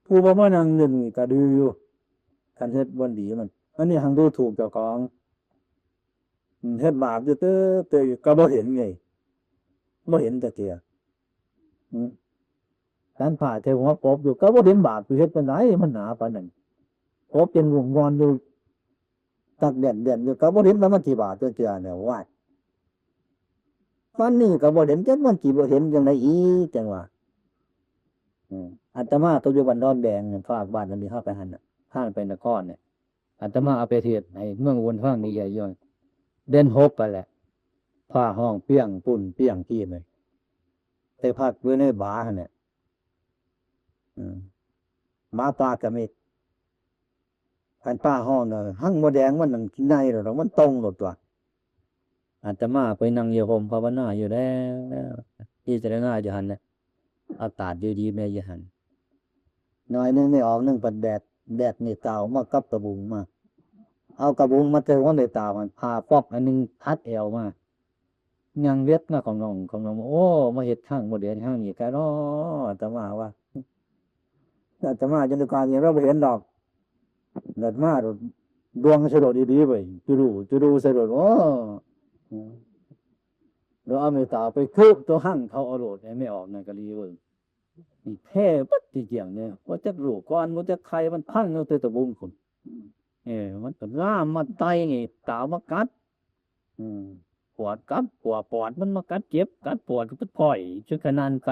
ผู้บ่มานั่งอยู่นี่ก็ดีอยู่ คันเฮ็ดบ่ดีมัน อันนี้หั้นดูถูกเจ้าของ อืม เฮ็ดบาปอยู่เต๊ะๆ ก็บ่เห็นไง บ่เห็นจักเทื่อ อืม ฉันผ้าใส่หัวกบอยู่ ก็บ่เห็นบาปอยู่ เฮ็ดจั่งใด มันหนาปานนั้น กบเป็นวงงอนอยู่ ตักแด่นๆอยู่ ก็บ่เห็นว่ามันสิบาปจักเทื่อเนี่ย ว้าย ปานนี้ก็บ่เห็น จักมันสิบ่เห็นจั่งใดอีก จั่งว่า อืม อาตมาก็อยู่บ้านดอนแดงเนี่ย ภาคบ้านอันนี้เฮาไปหั่นน่ะ ทางไปนครเนี่ย อาตมาเอาไปเทศน์ให้เมืองอุบลฟังนี่ใหญ่อยู่ เดือนหกไปแหละ ฟ้าฮ้องเปรี้ยงปุ้นเปรี้ยงกี้เลย ไปพักอยู่ในบาหั่นแหละ อืม หมาป่าก็มี คันฟ้าฮ้องน่ะ หังมดแดงมันนั่นใหญ่โลดดอก มันตรงโลดตั๊ว อาตมาไปนั่งอยู่ฮ่มภาวนาอยู่แล้ว พิจารณาอยู่หั่นแหละ อากาศดีๆแม่อยู่หั่น หน่อยหนึ่งไม่ออกหนึ่ง ปัดแดด แดดนี่ตาวมากับกระบุงมา เอากระบุงมาแต่หัวในตาวมัน ผ้าปอกอันหนึ่งพัดแอวมา ย่างเวียดมาของน้อง ของน้อง โอ้ มาเฮ็ดทางบ่เดือนทางนี้ก็น้อ อาตมาว่า อาตมาจนกว่านี้เราบ่เห็นดอก เกิดมาดวงสะดุดดีๆไป จุดู จุดูสะดุด โอ้ เราเอาไม่ตาวไปคืบตัวหั่งเขาเอาโลด ให้ไม่ออกนั่นก็ดีเว้ย นี่แท้บัดทีเดียวเนี่ย ว่าจักลูกก่อน ว่าจักไข่มันพังอยู่แต่ตะบุงคุณ เออ มันก็ล่ามมาไตนี่ ตาวมากัด อืม ปวดกับ ปวดปอดมันมากัดเจ็บ กัดปวดก็ไปปล่อยจนขนาดไป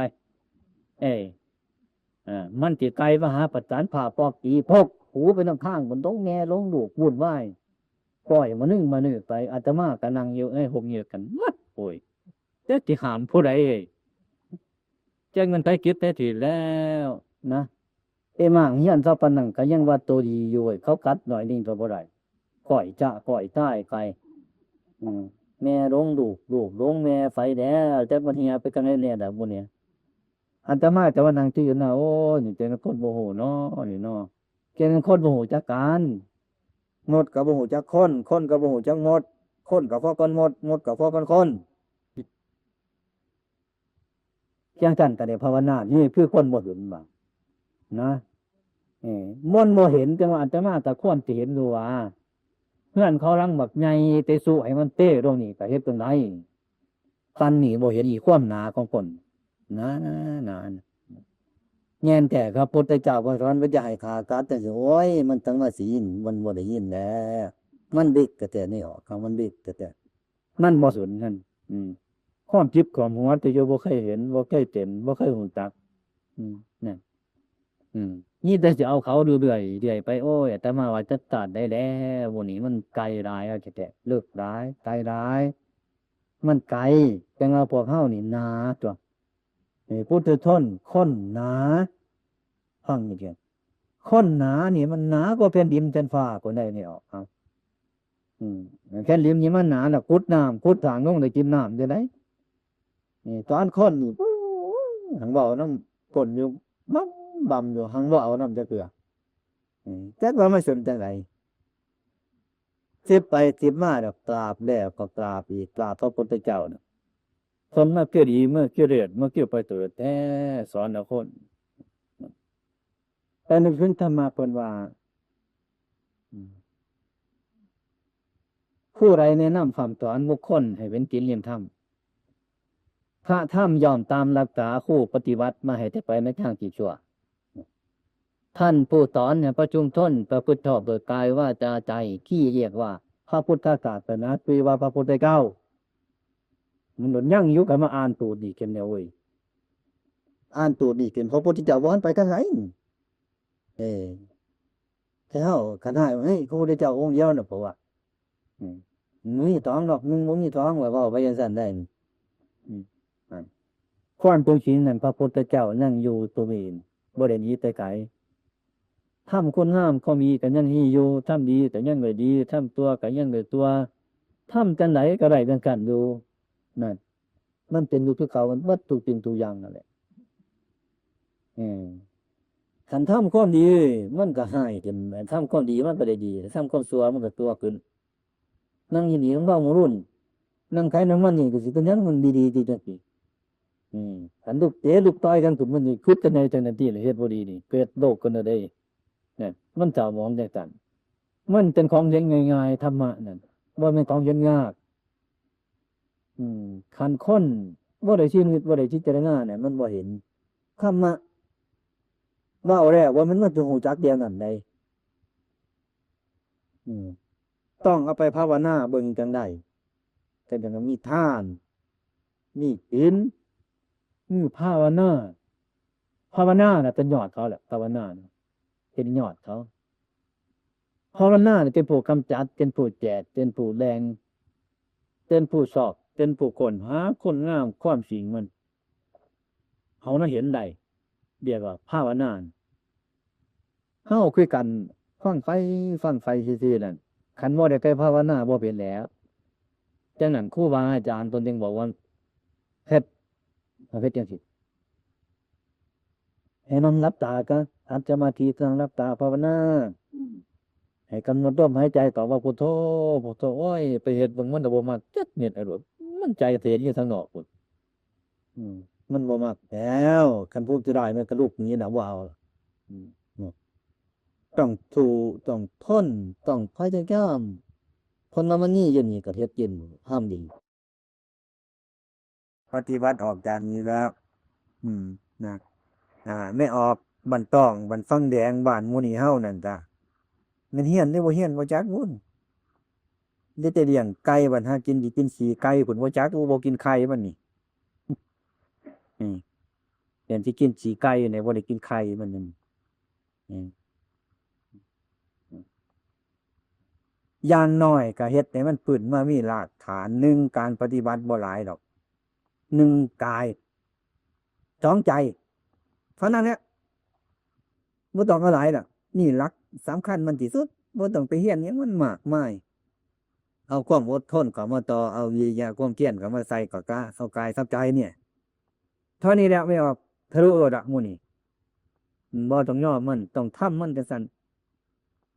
เอ้ย อ่า มันสิไกลมาหาประสานผ้าปอกตีพกหูไปนำทาง มันต้องแง่ลงลูกวุ่นวาย ปล่อยมานึ่งมานึ่งไป อาตมาก็นั่งอยู่ในห้องเยือกกันหมด โอ้ย แต่สิห้ามผู้ใดเอ้ย แจ้งเงินไทยกิจแท้ทีแล้วนะ เอ้ย มางเฮียนเท่าปานนั้นก็ยังว่าตัวดีอยู่เว้ย เขากัดหน่อยหนึ่งก็บ่ได้ ก้อยจะก้อยตายไป อืม แม่ลงลูก ลูกลงแม่ไปแล้ว จักมันเหียไปกันแน่ๆล่ะหมู่เนี่ย อาตมาแต่ว่านั่งตื่นนะ โอ้ย นี่เป็นคนบ่ฮู้เนาะ นี่เนาะ เป็นคนบ่ฮู้จักกัน มดก็บ่ฮู้จักคน คนก็บ่ฮู้จักมด คนก็พอกันมด มดก็พอกันคน จั่งซั้นก็ได้ภาวนา นี่คือคนบ่เห็นว่า นะ เออ มันบ่เห็น จั่งว่าอาตมาก็ควรสิเห็นอยู่ว่า เฮือนเขาหลังบักใหญ่ แต่ซุให้มันเต้ลงนี่ก็เฮ็ดจั่งใด ปานนี้บ่เห็นอีกความหนาของคน หนา หนา หนา แม่นแท้ พระพุทธเจ้าเพิ่นสอนว่าอย่าให้ฆ่าสัตว์จั่งซี้ โอ้ย มันจั่งว่าสิยิน มันบ่ได้ยินแล้ว มันบิกกะแต่นี่ออก มันบิกกะแต่ มันบ่สนนั่น อืม ความจิบความหัวแต่อยู่บ่เคยเห็น บ่เคยเป็น บ่เคยรู้จัก อืม นั่น อืม นี่แต่สิเอาเขาเรื่อยๆ เรื่อยไป โอ้ย อาตมาว่าจักชาติใดแล้ว หมู่นี้มันไกลหลาย เอาแท้ๆ เลิกหลาย ไกลหลาย มันไกล จั่งว่าพวกเฮานี่หนาตั๊ว เอ้ย ปุถุชน คนหนา ฟังนี่เถิด คนหนานี่มันหนากว่าแผ่นดินแผ่นฟ้าคนใดนี่ออก เอา อืม แผ่นดินนี่มันหนาน่ะ ขุดน้ำ ขุดสร้างลงได้กินน้ำจั่งใด นี่ตอนคนนี่ หังเว้านำคนอยู่ บำบำอยู่ หังบ่เอานำจักเทื่อ อืม จักว่ามันสนจั่งใด สิบไปสิบมาดอก กราบแล้วก็กราบอีก กราบพระพุทธเจ้าน่ะ คนมาเพื่อดี มาเพื่อเลิศ มาเพื่อประเสริฐแท้ สอนเอาคน แต่นึกถึงธรรมะเพิ่นว่า อืม ผู้ใดแนะนำพร่ำสอนบุคคลให้เป็นศีลเรียนธรรม พระธรรมย่อมตามรักษาผู้ปฏิบัติมาให้แต่ไปในทางที่ชั่ว ท่านผู้สอนให้ประชุมชนประพฤติชอบโดยกายวาจาใจ ที่เรียกว่าพระพุทธศาสนา ชื่อว่าพระพุทธเจ้า มันหล่นยังอยู่ ก็มาอ่านตูดนี่เข็มแนวเว้ย อ่านตูดนี่เข็ม พระพุทธเจ้าบ่ทันไปทางไหน เออ แต่เฮาคันหาย เฮ้ย พระพุทธเจ้าองค์เดียวน่ะ เพราะว่า อืม มีสองดอก หนึ่งบ่มีสอง ว่าเว้าไปจั่งซั้นได้ อืม นั่น ความเป็นจริงนั่น พระพุทธเจ้ายังอยู่ตัวเอง บ่ได้หนีไปไกล ทำคุณงามความดีก็ยังมีอยู่ ทำดีก็ยังได้ดี ทำชั่วก็ยังได้ชั่ว ทำจั่งใดก็ได้จั่งซั้นอยู่ นั่น มันเป็นอยู่คือเก่า มันเบิดทุกสิ่งทุกอย่างนั่นแหละ เออ คันทำความดี มันก็ร้ายขึ้น ทำความดีมันก็ได้ดี ทำความชั่วมันก็ชั่วขึ้น นั่งอยู่นี่ของเรามื้อรุ่น นั่งขายน้ำมันนี่ก็สิเป็นหยังมันดีๆ ดีจังซี่ อืม คันลูกเตะลูกต่อยกันขึ้น มันนี่คิดแต่ในจังนั้นติล่ะ เฮ็ดบ่ดีนี่ เกิดโลกขึ้นแล้วเด้ เนี่ย มันเศร้าหมองจังซั่น มันเป็นของเห็นง่ายๆ ธรรมะนั่น บ่แม่นของเห็นยาก อืม คันคนบ่ได้คิด บ่ได้พิจารณาเนี่ย มันบ่เห็น ธรรมะ เว้าแล้วว่ามัน มันจะรู้จักเดียวนั้นได้ อืม ต้องเอาไปภาวนาเบิ่งจั่งใด๋ แต่จั่งมีทาน มีศีล มีภาวนา ภาวนาน่ะเป็นยอดเขาแหละ ภาวนาน่ะเป็นยอดเขา ภาวนาน่ะเป็นผู้กำจัด เป็นผู้แจด เป็นผู้แล่ง เป็นผู้ซอก เป็นผู้ค้นหาคุณงามความจริงมัน เอามาเห็นได้ เรียกว่าภาวนา เฮาคือกัน ฟังไป ฟังไปซื่อๆ นั่น คันบ่ได้ไปภาวนาบ่เป็นแหล้ว จั่งนั้นครูบาอาจารย์เพิ่นจึงบอกว่า เฮ็ด เฮ็ดจั่งซี้ ให้นั่งหลับตาก็ อัดสมาธิ นั่งหลับตาภาวนา ให้กำหนดลมหายใจต่อว่าพุทโธ พุทโธ โอ้ย ไปเฮ็ดเบิ่งมันน่ะบ่มักจักเม็ด ไอ้โลด มันใจเสยอยู่ทางนอกพุ้น อืม มันบ่มักแล้ว คันผู้สิได้มันก็ลุกหนีน่ะ บ่เอา อืม เนาะ ต้องสู้ ต้องทน ต้องพยายาม คนละมันนี่อยู่นี่ก็เฮ็ดกิน ทำดี ปฏิบัติออกจากนี้แล้ว อืม นะ อ่า แม่ออก บ้านต้อง บ้านฟังแดง บ้านหมู่นี้เฮานั่นจ้ะ แม่นเฮียนหรือบ่เฮียนบ่จักบุ้น ได้แต่เลี้ยงไก่ บัดหากินสิกินขี้ไก่พุ้น บ่จัก บ่กินไข่มันนี่ อืม เห็นสิกินขี้ไก่อยู่นี่ บ่ได้กินไข่มันนี่ อืม อย่างน้อยก็เฮ็ดให้มันปื้นมามีรากฐาน หนึ่ง การปฏิบัติบ่หลายดอก หนึ่ง กาย สอง ใจ เท่านั้นแหละ บ่ต้องเอาหลายดอก นี่หลักสำคัญมันที่สุด บ่ต้องไปเฮียนหยังมันมากมาย เอาความอดทนเข้ามาต่อ เอาวิริยะความเพียรเข้ามาใส่ ก็กะเอากายกับใจเนี่ย เท่านี้แหละ แม่ออก ทะลุโลดอะหมู่นี้ อืม บ่ต้องยอมมัน ต้องทำมันจั่งซั้น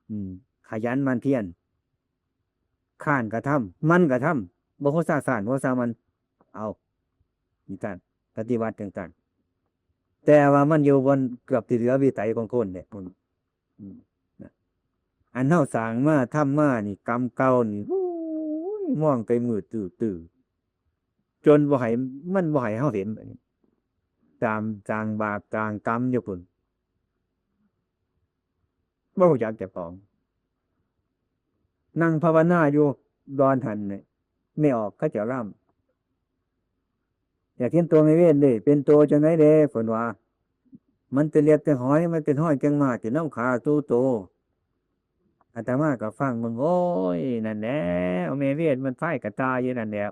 อืม ขยันหมั่นเพียร ค้านก็ทำ หมั่นก็ทำ บ่ฮู้ซ่าซ่าน บ่ฮู้ซ่าหมั่น เอา จั่งซั้น ปฏิบัติจั่งซั้น แต่ว่ามันอยู่บนเกือบสิเหลือวิสัยของคนเนี่ย อืม อืม นะ อันเฮาสร้างมา ทำมานี่ กรรมเก่านี่ โอ้ย มองไปมืดตื้อๆ จนบ่ให้ มันบ่ให้เฮาเห็น ตาม สร้างบาป สร้างกรรมอยู่พุ้น บ่รู้จักเจ้าของ นั่งภาวนาอยู่ดอนหั้นนี่ แม่ออกเขาเจ้าล่ำ อยากเห็นตัวแม่เวนเด้ เป็นตัวจั่งใดเด้ เพิ่นว่า มันเป็นเล็บเป็นหอย มันเป็นห้อยจั่งมา สินำขาสู่โต อาตมาก็ฟังเบิ่ง โอ้ย นั่นแหละ แม่เวนมันพายกระต่ายอยู่นั่นแหละ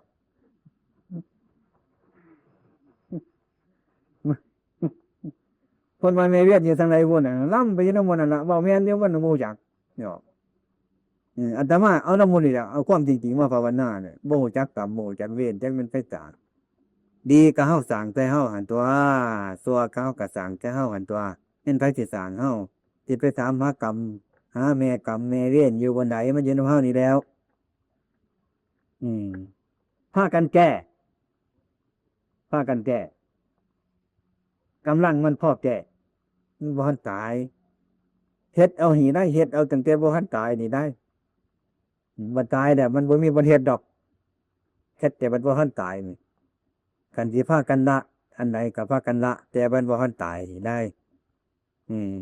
เพิ่นว่าแม่เวียนอยู่ทางใดพุ้นน่ะ ลำไปอยู่นำหมู่นั่นล่ะ เว้าแม่นอยู่ มันบ่รู้จัก เนาะ เออ อาตมาเอานำหมู่นี่แหละ เอาความจริงๆ มาภาวนาเนี่ย บ่รู้จักกรรม บ่รู้จักเวร จักแม่นไผสร้าง ดีก็เฮาสร้างแต่เฮาหั่นตั่ว ชั่วก็เฮาก็สร้างแต่เฮาหั่นตั่ว แม่นไผสิสร้างเฮา สิไปถามหากรรม หาแม่กรรมแม่เวรอยู่บ่อนใด มันอยู่นำเฮานี่แหล้ว อืม พากันแก้ พากันแก้ กำลังมันพอแก้ มันบ่ทันตาย เฮ็ดเอานี่ได้ เฮ็ดเอาตั้งแต่บ่ทันตายนี่ได้ อืม บัดตายแล้วมันบ่มีบ่อนเฮ็ดดอก เฮ็ดแต่บัดบ่ทันตายนี่ คันสิพากันละอันใดก็พากันละ แต่บัดบ่ทันตายนี่ได้ อืม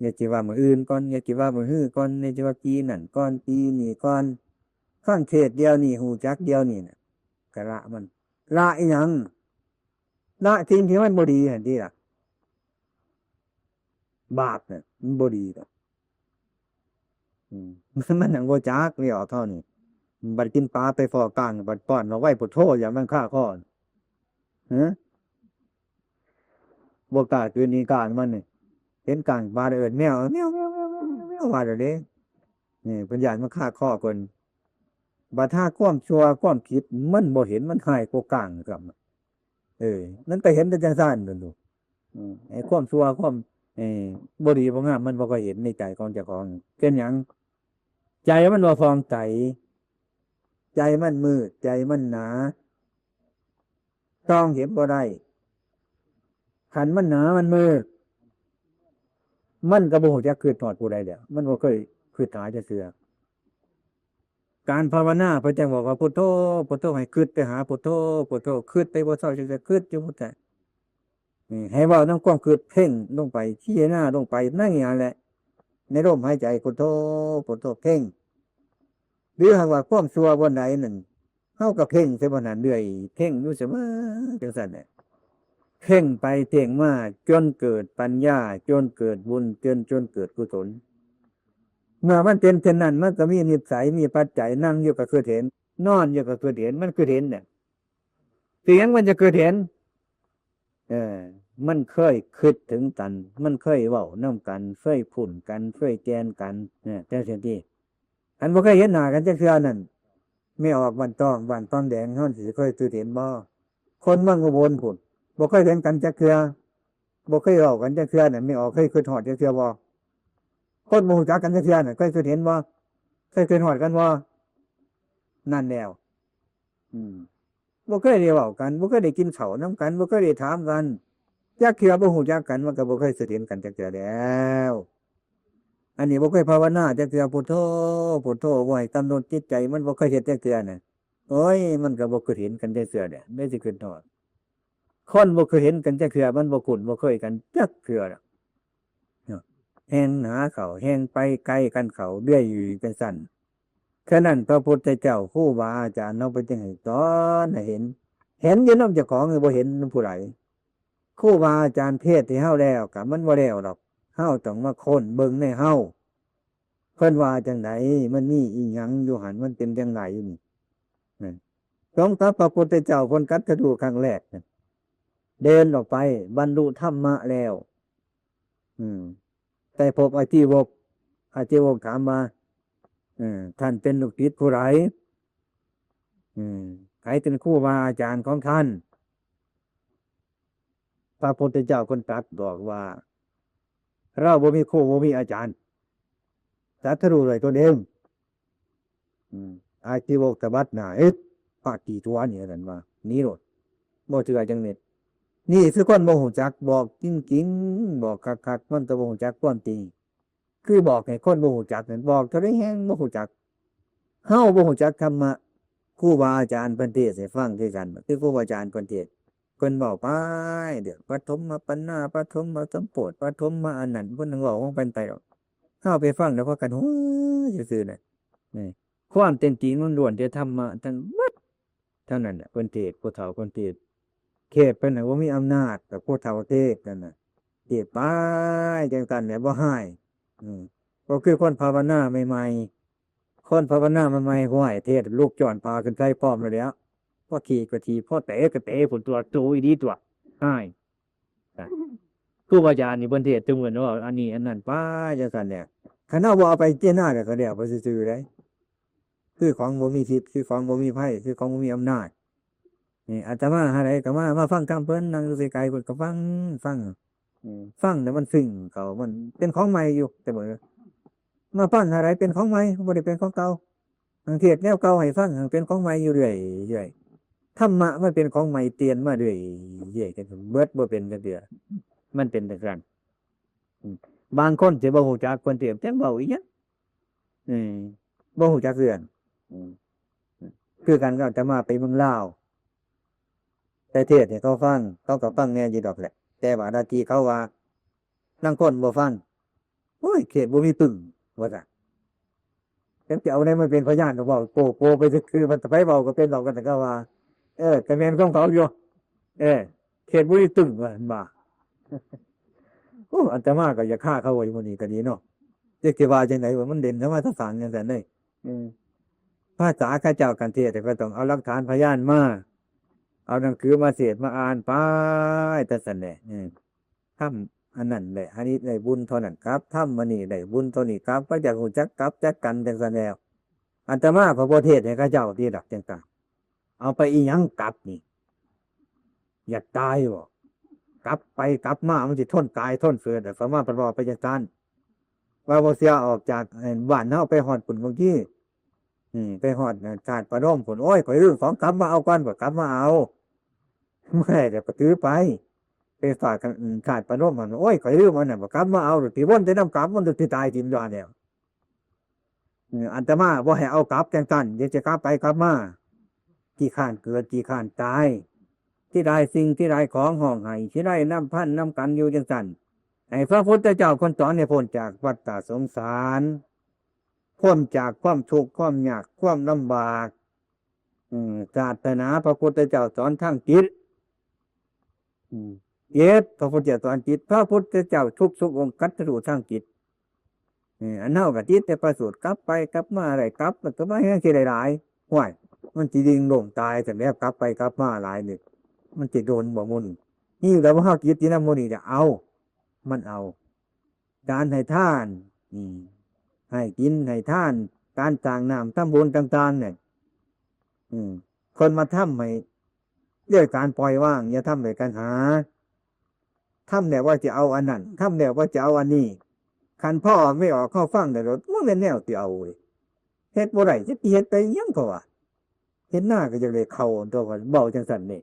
อย่าสิว่ามื้ออื่นก่อน อย่าสิว่ามื้อฮื้อก่อน อย่าสิว่าปีนั้นก่อน ปีนี้ก่อน ฟังเทศน์เดี๋ยวนี้ รู้จักเดี๋ยวนี้น่ะ ก็ละมัน ละอีหยัง ละสิ่งที่มันบ่ดีหั่นติล่ะ บาปน่ะ มันบ่ดีดอก อืม มันหยังบ่จัก เรียกเอาเท่านี้ บัดกินปลาไปพ้อก้าง บัดป้อนเอาไว้พุทโธ อย่ามันคาคอ ฮะ บ่กล้าคืนนี้ก้างมันนี่ เห็นก้างปลาเอิ้นแมว แมว แมว แมว แมว แมว ว่าแล้วเด้ นี่ เพิ่นย้านมันคาคอเพิ่น บัดหาความชั่วความผิดมันบ่เห็น มันฮ้ายกว่าก้างซ้ำ เออ มันก็เห็นแต่จั่งซั้นนั่นลูก อืม ไอ้ความชั่วความ เอ่อ บ่ดีบ่งามมันบ่ค่อยเห็นในใจของเจ้าของ เป็นหยัง ใจมันบ่ผ่องใส ใจมันมืด ใจมันหนา ส่องเห็นบ่ได้ คันมันหนามันมืด มันก็บ่รู้จักคิดฮอดผู้ใดแล้ว มันบ่เคยคิดหาจักเทื่อ การภาวนาเพิ่นจั่งบอกว่าพุทโธ พุทโธ ให้คิดไปหาพุทโธ พุทโธ คิดไปบ่เซา จั่งใด๋คิดอยู่พุทโธ อืม ให้เว้านำความคิดเพ่งลงไป พิจารณาลงไปในนั่นแหละ ในลมหายใจ พุทโธ พุทโธ เพ่ง หรือหากว่าความชั่วบ่อนใดนั่น เฮาก็เพ่งใส่บ่อนนั้นเรื่อย เพ่งอยู่เสมอจังซั่นแหละ เพ่งไปเพ่งมา จนเกิดปัญญา จนเกิดบุญ จน จนเกิดกุศล เมื่อมันเป็นเช่นนั้น มันก็มีนิสัย มีปัจจัย นั่งอยู่ก็คือเห็น นอนอยู่ก็คือเห็น มันคือเห็นเนี่ย เสียงมันจะคือเห็น เออ มันเคยคิดถึงกัน มันเคยเว้านำกัน เคยพูดกัน เคยแกนกัน เนี่ย จังซี่ติ คันบ่เคยเห็นหน้ากันจักเทื่อนั่น แม่ออกบ้านตอง บ้านตองแดง เฮาสิเคยคิดเห็นบ่ คนเมืองอุบลพู้น บ่เคยเห็นกันจักเทื่อ บ่เคยเว้ากันจักเทื่อนั่น แม่ออกเคยคิดฮอดจักเทื่อบ่ คนบ่รู้จักกันจักเทื่อนั่น เคยคิดเห็นบ่ เคยคิดฮอดกันบ่ นั่นแล้ว อืม บ่เคยได้เว้ากัน บ่เคยได้กินข้าวนำกัน บ่เคยได้ถามกัน จักเทื่อบ่รู้จักกัน มันก็บ่เคยคิดเห็นกันจักเทื่อแล้ว อันนี้บ่เคยภาวนาจักเทื่อ พุทโธ พุทโธ บ่ให้กำหนดจิตใจ มันบ่เคยเฮ็ดจักเทื่อน่ะ โอ้ย มันก็บ่คิดเห็นกันจักเทื่อแหละ ได้สิคิดฮอด คนบ่เคยเห็นกันจักเทื่อ มันบ่คุ้นบ่เคยกันจักเทื่อดอก เนาะ แฮ่งหาข้าว แฮ่งไปไกลกันเข้าเรื่อยอยู่จังซั่น ฉะนั้นพระพุทธเจ้า ครูบาอาจารย์เฮาเพิ่นจึงให้สอนให้เห็น เห็นอยู่นำเจ้าของ บ่เห็นนำผู้ใด ครูบาอาจารย์เทศน์ให้เฮาแล้ว ก็มันบ่แล้วดอก เฮาต้องมาค้นเบิ่งในเฮา เพิ่นว่าจั่งใด มันมีอีหยังอยู่หั่น มันเป็นจั่งใดนี่ นั่น สมกับพระพุทธเจ้าเพิ่นตรัสรู้ครั้งแรกนั่น เดินออกไปบรรลุธรรมะแล้ว อืม ไปพบอาชีวก อาชีวกถามว่า เออ ท่านเป็นลูกศิษย์ผู้ใด อืม ใครเป็นครูบาอาจารย์ของท่าน พระพุทธเจ้าเพิ่นตรัสบอกว่า เราบ่มีครูบ่มีอาจารย์ ตรัสรู้ด้วยตนเอง อืม อาชีวกสะบัดหน้า เอ๊ะ พระขี้ตั๋วนี่ ว่าซั่นว่า หนีโลด บ่เชื่อจักเม็ด นี่คือคนบ่รู้จัก บอกจริงๆ บอกคักๆ มันก็บ่รู้จักความจริง คือบอกให้คนบ่รู้จักนั่น บอกเท่าใดแฮ่งบ่รู้จัก เฮาบ่รู้จักธรรมะ ครูบาอาจารย์เพิ่นเทศน์ให้ฟังคือกัน คือครูบาอาจารย์เพิ่นเทศน์ เพิ่นเว้าไป เดี๋ยวปฐมมาปัญหา ปฐมมาสมโพธิ ปฐมมาอันนั้น เพิ่นเว้าของเพิ่นไปดอก เฮาไปฟังแล้วพากันหัวซื่อๆ น่ะ นี่ ความเป็นจริงมันล้วนแต่ธรรมะทั้งหมด เท่านั้นน่ะ เพิ่นเทศน์ ผู้เฒ่าเพิ่นเทศน์ เทศน์เพิ่นน่ะบ่มีอำนาจ แต่ผู้เฒ่าเทศน์นั่นน่ะ เทศน์ไปจังซั่นแหละ บ่ฮ้าย อืม ก็คือคนภาวนาใหม่ๆ คนภาวนาใหม่ๆ ฮ้วย เทศน์ลุกจ้อนผ้าขึ้นใส่พร้อมแล้วแหล้ว พอถีบก็ถีบ พอเตะก็เตะ พุ้นตั๊ว โตอีหลีตั๊ว ฮ้าย นะ ครูบาอาจารย์นี่เพิ่นเทศน์ทุกมื้อเนาะ อันนี้อันนั้นไปจังซั่นแหละ คันเฮาบ่เอาไปพิจารณาก็แล้วไปซื่อๆ เด้ คือของบ่มีทิศ คือของบ่มีภัย คือของบ่มีอำนาจ นี่อาตมาหาใดก็มา มาฟังธรรมเพิ่น นั่งอยู่ไกลๆ เพิ่นก็ฟัง ฟัง อืม ฟังแล้วมันซึ้งเข้า มันเป็นของใหม่อยู่ แต่บ่ มาฟังหาใดเป็นของใหม่ บ่ได้เป็นของเก่า หั้งเทศน์แนวเก่าให้ฟัง หั้งเป็นของใหม่อยู่เรื่อยๆ ธรรมะมันเป็นของใหม่เปลี่ยนมาเรื่อยๆ จั่งซี้ เบิดบ่เป็นจักเทื่อ มันเป็นจั่งซั่น อืม บางคนสิบ่รู้จัก เพิ่นสิจักเว้าอีหยัง อืม บ่รู้จักเรื่อง อืม คือกันกับอาตมาไปเมืองลาว ไปเทศน์ให้เขาฟัง เขาก็ฟังแหน่อยู่ดอกแหละ แต่ว่าหน้าที่เขาว่า ลางคนบ่ฟัง โอ้ย เทศน์บ่มีปึ้ง ว่าซั่น จักสิเอาแนวมาเป็นพยาน ก็เว้าโป้ๆ ไปซื่อๆ มันไผเว้าก็เป็นดอก กันแต่ก็ว่า เออ ก็แม่นของเขาอยู่ เออ เทศน์บ่มีปึ้ง ว่าซั่นว่า โอ้ อาตมาก็อยากฆ่าเขาไว้มื้อนี้ก็ดีเนาะ จักสิว่าจั่งใดว่ามันเด่นธรรมะทางสารจั่งซั่นเด้ อืม ภาษาเขาเจ้าคันเทศน์ก็ต้องเอาหลักฐานพยานมา เอาหนังสือมาเทศน์มาอ่านไป แต่ซั่นแหละ อืม ทำอันนั้นแหละ อันนี้ได้บุญเท่านั้นครับ ทำอันนี้ได้บุญเท่านี้ครับ ก็อยากรู้จักกลับจักกันจั่งซั่นแล้ว อาตมาก็บ่เทศน์ให้เขาเจ้าติดอกจั่งซั่น เอาไปอีหยังกลับนี่ อยากตายบ่ กลับไปกลับมามันสิทนตายทนเกิด อาตมาเพิ่นเว้าไปจั่งซั่น ว่าบ่เชื่อออกจาก เอ่อ บ้านเฮาไปฮอดพุ้นบางที อืม ไปฮอดธาตุพนมพุ้น โอ้ย ข้อยลืมของกลับมาเอาก่อน ข้อยกลับมาเอา เมื่อยแล้วก็ถือไป ไปฝากกัน อืม ธาตุพนมหั่น โอ้ย ข้อยลืมอันนั้น ข้อยกลับมาเอา สิวนแต่นำกลับ มันสิตายถิ่มดอนแล้ว อืม อาตมาบ่ให้เอากลับจั่งซั่น เดี๋ยวจะกลับไปกลับมา ขี้คร้านเกิด ขี้คร้านตาย ที่ได้สิ่งที่ได้ของห้องไห้ที่ได้นำพันนำกันอยู่จังซั่น ให้พระพุทธเจ้าเพิ่นสอนให้พ้นจากวัฏฏะสงสาร พ้นจากความทุกข์ความยากความลำบาก อืม ศาสนาพระพุทธเจ้าสอนทางจิต อืม เจ็ด พระพุทธเจ้าสอนจิต พระพุทธเจ้าทุกทุกองค์ตรัสรู้ทางจิต เออ อันเฮาก็ติดแต่พระสูตร กลับไปกลับมา ได้กลับแล้วก็มาแฮงสิได้หลาย ห้วย มันสิดิ่งลงตาย แต่แล้วกลับไปกลับมาหลายนี่ มันสิโดนบ่หมู่นี่ นี่แหละว่าเฮาจิตที่นำหมู่นี่จะเอา มันเอา การให้ทาน อืม ให้ศีลให้ทาน การสร้างน้ำทำบุญต่างๆเนี่ย อืม คนมาทำให้ ด้วยการปล่อยวาง อย่าทำด้วยการหา ทำแล้วว่าจะเอาอันนั้น ทำแล้วว่าจะเอาอันนี้ คันพ่อไม่ออกเข้าฟังแต่รถมันเป็นแนวที่เอาเว้ย เฮ็ดบ่ได้ จะสิเฮ็ดไปหยังเขาว่า เฮ็ดนาก็อยากได้เข้าตัว เว้าจังซั่นนี่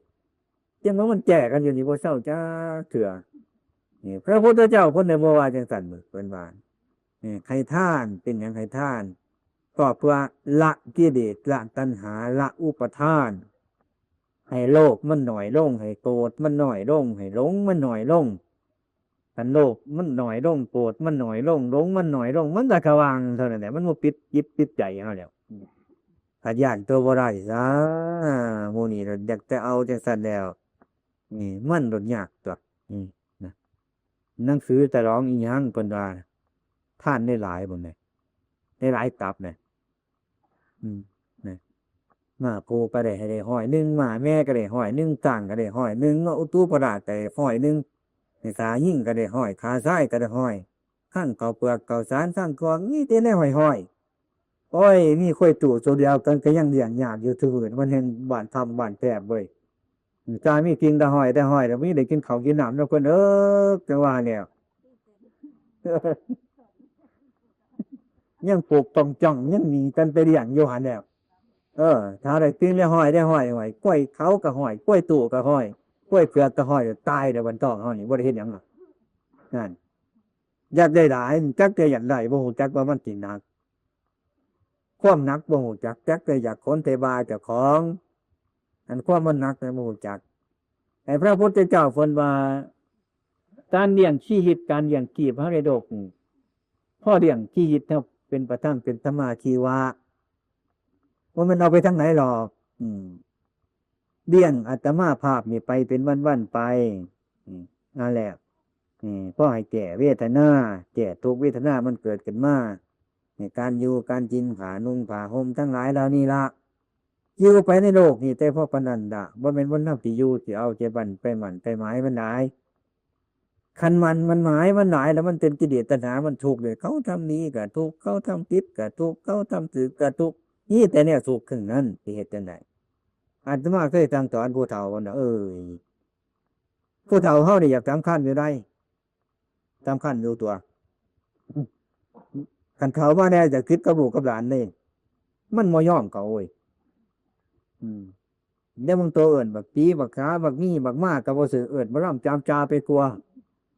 จังว่ามันแก้กันอยู่นี่บ่เซาจักเทื่อ นี่ พระพุทธเจ้าเพิ่นได้บ่ว่าจังซั่น เพิ่นว่า นี่ ให้ทาน เป็นหยังให้ทาน ก็เพื่อละกิเลส ละตัณหา ละอุปาทาน ให้โลภมันน้อยลง ให้โกรธมันน้อยลง ให้หลงมันน้อยลง คันโลภมันน้อยลง โกรธมันน้อยลง หลงมันน้อยลง มันก็สว่างเท่านั้นแหละ มันบ่ปิดจิตปิดใจเฮาแล้ว ขย้านตัวบ่ได้ซะ หมู่นี้อยากแต่เอาจังซั่นแล้ว นี่ มันโลดยากตั๊ว อืม นะ หนังสือฉลองอีหยังเพิ่นว่า ทานได้หลายบ่เนี่ย ได้หลายตับเนี่ย อืม นะ ม้าผู้ก็ได้ให้ได้ร้อยหนึ่ง ม้าแม่ก็ได้ร้อยหนึ่ง ช้างก็ได้ร้อยหนึ่ง เงาะอุตุปราชก็ได้ร้อยหนึ่ง ขายิงก็ได้ร้อย ขาซ้ายก็ได้ร้อย ทั้งข้าวเปลือกข้าวสาร ทั้งของ มีแต่แนวร้อยๆ โอ้ย มีควายตู้ตัวเดียวกันก็ยังเลี้ยงยากอยู่ทุกมื้อ มันแฮ่งบ้านถ้ำบ้านแคบเว้ย ถ้ามีกินแต่ร้อยแต่ร้อย แล้วมีได้กินข้าวกินน้ำเนาะเพิ่นเอิ้ก จังว่าแล้ว ยังปลูกต้องจ้อง ยังหนีกันไปเลี้ยงอยู่หั่นแล้ว เออ ถ้าได้กินได้ร้อยได้ร้อย ร้อย ควายเขาก็ร้อย ควายตู้ก็ร้อย ควายเผือกก็ร้อย ตายแล้วบัดท้องเฮานี่ บ่ได้เฮ็ดหยังหรอก นั่น อยากได้หลาย จักแต่อยากได้ บ่ฮู้จักว่ามันสิหนัก ความหนักบ่ฮู้จัก จักแต่อยากขนแต่บ่าเจ้าของ อันความมันหนักเนี่ยบ่ฮู้จัก ไอ้พระพุทธเจ้าเพิ่นว่า การเลี้ยงชีวิต การเลี้ยงชีพเฮาในโลกนี่ พอเลี้ยงชีวิตเฮาเป็นประทัง เป็นสัมมาชีวะ บ่แม่นเอาไปทางไหนหรอก อืม เลี้ยงอาตมาภาพนี่ไปเป็นวันๆไป อืม นั่นแหละ อืม พอให้แก้เวทนา แก้ทุกข์เวทนามันเกิดขึ้นมา ในการอยู่การกิน ผ้านุ่งผ้าห่มทั้งหลายเหล่านี้ละ อยู่ไปในโลกนี่แต่พอปานนั้นละ บ่แม่นว่าเฮาสิอยู่สิเอาใจบั่นไปหมั่นไปหมายมันหลาย คันหมั่นมันหมายมันหลายแล้วมันเป็นกิเลสตัณหามันทุกข์เลย เขาทำดีก็ทุกข์ เขาทำผิดก็ทุกข์ เขาทำถูกก็ทุกข์ มีแต่แนวทุกข์ทั้งนั้น สิเฮ็ดจั่งใด อาตมาเคยสั่งสอนผู้เฒ่าว่าน่ะ เอ้ย ผู้เฒ่าเฮานี่อยากสำคัญอยู่ใด สำคัญอยู่ตั๊ว คันเฒ่ามาแน่อยากติดกับลูกกับหลานนี่ มันบ่ยอมเขาเว้ย อืม เดี๋ยวมึงโตเอิ้นบักปี๋ บักขา บักมี บักมา ก็บ่ซื้อ เอิ้นบ่ลำจามจาไปกว่า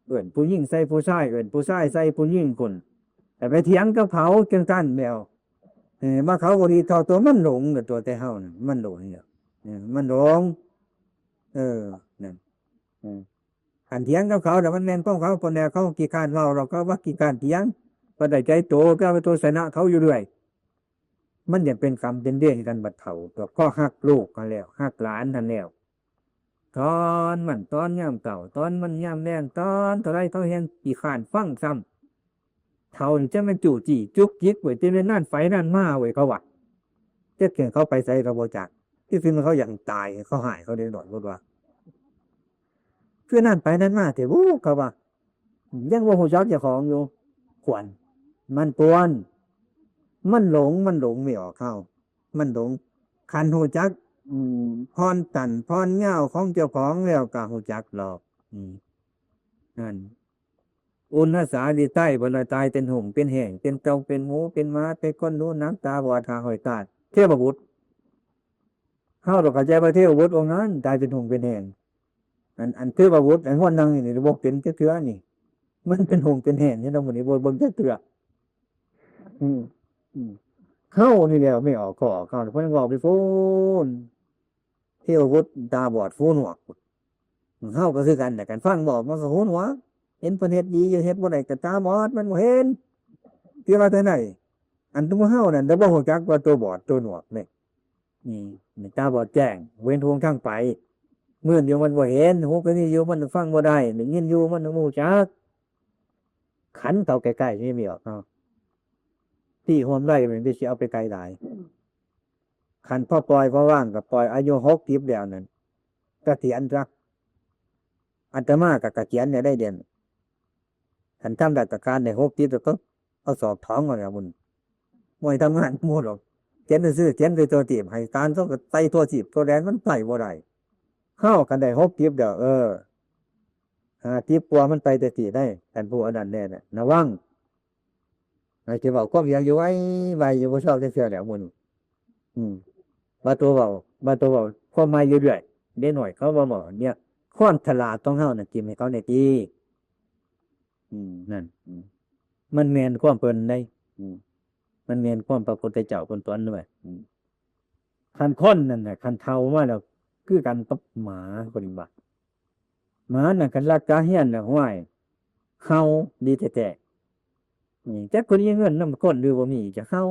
เอิ้นผู้หญิงใส่ผู้ชาย เอิ้นผู้ชายใส่ผู้หญิงพุ้น แต่ไปเถียงกับเขาจั่งซั่นแล้ว เออ มาเขาบ่ดีเท่าตัว มันหลงน่ะ ตัวแต่เฮาน่ะ มันหลงเนี่ย เออ มันหลง เออ นั่น เออ คันเถียงกับเขาน่ะ มันแม่นของเขา คนแนวเขาขี้คร้านเว้า เราก็ว่าขี้คร้านเถียง บ่ได้ใจโต ก็เอาตัวชนะเขาอยู่เรื่อย มันอยากเป็นกรรมเป็นเวรกันบัดเฒ่า ตัวก็ฮักลูกหั้นแล้ว ฮักหลานหั้นแล้ว สอนมัน สอนยามเช้า สอนมันยามแลง สอนเท่าใดเขาแฮ่งขี้คร้านฟังซ้ำ เฒ่านี่จั่งแม่นจู้จี้จุกจิกเว้ย จั่งแม่นนานไปนานมาเว้ย เขาว่า จักเทื่อเขาไปไสก็บ่จัก ที่จริงเขาอยากตาย เขาฮ้ายเขาเด็กน้อยพุ้นว่า คือนานไปนานมาแท้บุ เขาว่า ยังบ่ฮู้จักเจ้าของอยู่ ควร มันควร มันหลง มันหลงไม่ออก เฮา มันหลง คันฮู้จัก อืม ผ่อนสั้นผ่อนยาวของเจ้าของแล้วก็ฮู้จักหรอก อืม นั่น อุณหสาลีไต้ เพิ่นว่าตายเป็นหงส์เป็นแห้ง เป็นเต่าเป็นหมูเป็นหมา เป็นคนหนูหนังตาบอดห้าห้อยตาด เทพบุตร เฮาต้องเข้าใจว่าเทพบุตรองค์นั้นตายเป็นหงส์เป็นแห้ง อัน อันเทพบุตร อันหัวนั่งอยู่นี่บ่เป็นจักเทื่อนี่ มันเป็นหงส์เป็นแห้งนี่เนาะ มื้อนี้บ่เบิ่งจักเทื่อ อืม อืม เฮานี่แหละไม่ออกข้อออกคำ เพิ่นเว้าไปพู้น เทวบุตรตาบอดหูหนวก เฮาก็คือกันแหละ คันฟังบอกมันก็หูหนวก เห็นเพิ่นเฮ็ดดีอยู่ เฮ็ดบ่ได้ก็ตาบอด มันบ่เห็น ที่ว่าจั่งใด อันตัวเฮานั่น แต่บ่ฮู้จักว่าตัวบอดตัวหนวกนี่ นี่ นี่ตาบอดแจ้ง เว้นทางทางไป มืดอยู่มันบ่เห็น หูก็มีอยู่มันฟังบ่ได้ ได้ยินอยู่มันบ่ฮู้จัก ขันเท่าใกล้ๆ นี่มีออกเนาะ ที่โฮมได้มันสิเอาไปไกลหลาย คันพอปล่อยพอว่างก็ปล่อย อายุหกสิบแล้วนั่น เกษียณซะ อาตมาก็เกษียณเนี่ยได้เดือน คันทำราชการได้หกสิบแล้วก็เอาสอบถอนก่อนละบุญ บ่ให้ทำงานหมู่ดอก เขียนซื่อๆ เขียนด้วยตัวทีบ ให้การเขาก็ใส่ตัวทีบตัวแดนมันใส่บ่ได้ เฮาคันได้หกสิบแล้ว เออ ห้าสิบกว่ามันไปแต่สิได้ คันผู้อันนั้นแน่น่ะ ระวัง ให้สิเว้าความเสียงอยู่ไว้ ไว้อยู่บ่เซาจักเทื่อแล้วมื้อนี้ อืม ว่าตัวเว้า ว่าตัวเว้า ความหมายอยู่เรื่อย เด็กน้อยเขาบ่บอกเนี่ย ความฉลาดของเฮาน่ะ ทิ่มให้เขาแหน่ติ อืม นั่น อืม มันแม่นความเพิ่นได้ อืม มันแม่นความพระพุทธเจ้าเพิ่นสอนไว้ อืม คันคนนั่นน่ะ คันเฒ่ามาแล้ว คือกันกับหมา เพิ่นว่า หมาน่ะ คันรักษาเฮียนน่ะ ห้วย เห่าดีแท้ๆ อืม จักเพิ่นมีเงินนำคนหรือบ่มี จะเห่า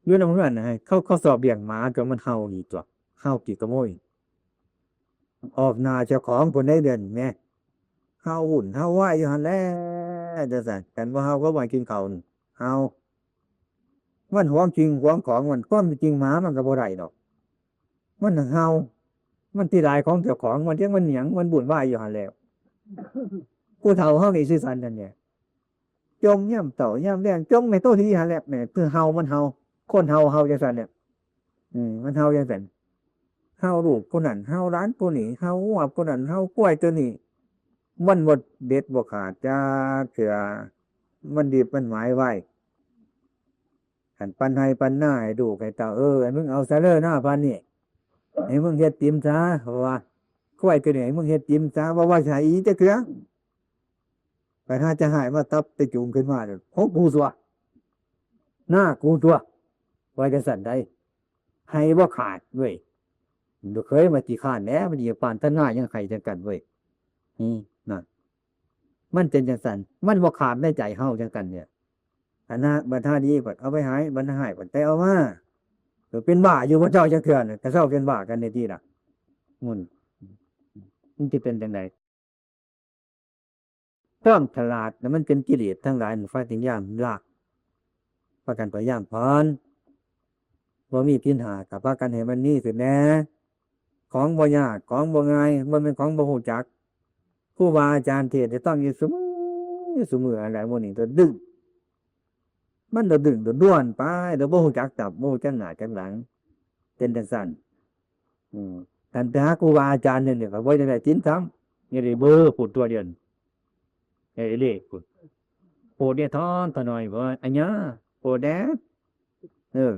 อยู่นำเฮือนน่ะ ให้เขา เขาสอบเลี้ยงหมา ก็มันเห่าอีกตั๊ว เห่าขี้ขโมย ออกหน้าเจ้าของพุ้นได้เดือนแหม เห่าวุ่นเห่าวายอยู่หั่นแหละ จั่งซั้น คันบ่เห่าก็บ่ให้กินข้าวนี่ เห่า มันหวงสิ่งหวงของมัน ความจริงหมามันก็บ่ได้ดอก มันเห่า มันสิหลายของเจ้าของ มันจั่งมันหยัง มันวุ่นวายอยู่หั่นแหละ ผู้เฒ่าเฮานี่คือกันนั่นแหละ จ่มยามเช้ายามแลง จ่มให้โตดีหั่นแหละ แหม คือเห่ามันเห่า คนเห่าเห่าจั่งซั้นแหละ อืม มันเห่าจั่งซั้น เห่าลูกผู้นั้น เห่าหลานผู้นี้ เห่างัวผู้นั้น เห่าควายตัวนี้ มันบ่เด็ดบ่ขาดจักเทื่อ มันดีบมันหมายไว้ คันปันไฮ่ปันนาให้ลูกให้เต้า เออ ให้มึงเอาซะเด้อนาปานนี้ ให้มึงเฮ็ดติ่มซะ เพราะว่าควายตัวนี้ให้มึงเฮ็ดติ่มซะ บ่ว่าสิให้อีกจักเทื่อ ไปหาจะหายมาตับไปจูงขึ้นมาเด้อ ของกูตั๊ว นากูตั๊ว ว่าจั่งซั้นได้ ให้บ่ขาดเว้ย ลูกเขยมาขี้คร้านแหน่ มันสิปานตานายังให้จั่งกันเว้ย อืม นั่น มันเป็นจั่งซั้น มันบ่ขาดในใจเฮาจั่งซั้นเนี่ย อันนะ บัดหาดีเพิ่นเอาไปให้ บัดหาฮ้ายเพิ่นไปเอามา ก็เป็นบ้าอยู่บ่เซาจักเทื่อน่ะ ก็เซาเป็นบ้ากันแหน่ติล่ะ มุ่น มันสิเป็นจั่งใด ความฉลาดน่ะมันเป็นกิเลสทั้งหลาย มันพากันย่างลาก พากันไปย่างผ่อน บ่มีศีลห้าก็พากันให้มันมีขึ้นแหน่ ของบ่ยาก ของบ่ง่าย บ่แม่นของบ่ฮู้จัก ครูบาอาจารย์เทศน์ให้ฟังอยู่ซุมื้อ ซุมื้อ อันใดหมู่นี้ก็ดึง มันก็ดึงก็ด้วนไป แล้วบ่ฮู้จักจับ บ่ฮู้จักหน้าจักหลัง เป็นจั่งซั้น อืม คันไปหาครูบาอาจารย์เนี่ย เนี่ยก็บ่ได้ศีลธรรม นี่ได้เบอร์พูดตัวเดียว เอ้ย เลขพูด โปรดเนี่ยทอนทะหน่อย บอกว่า อัญญา โปรดแด่ เออ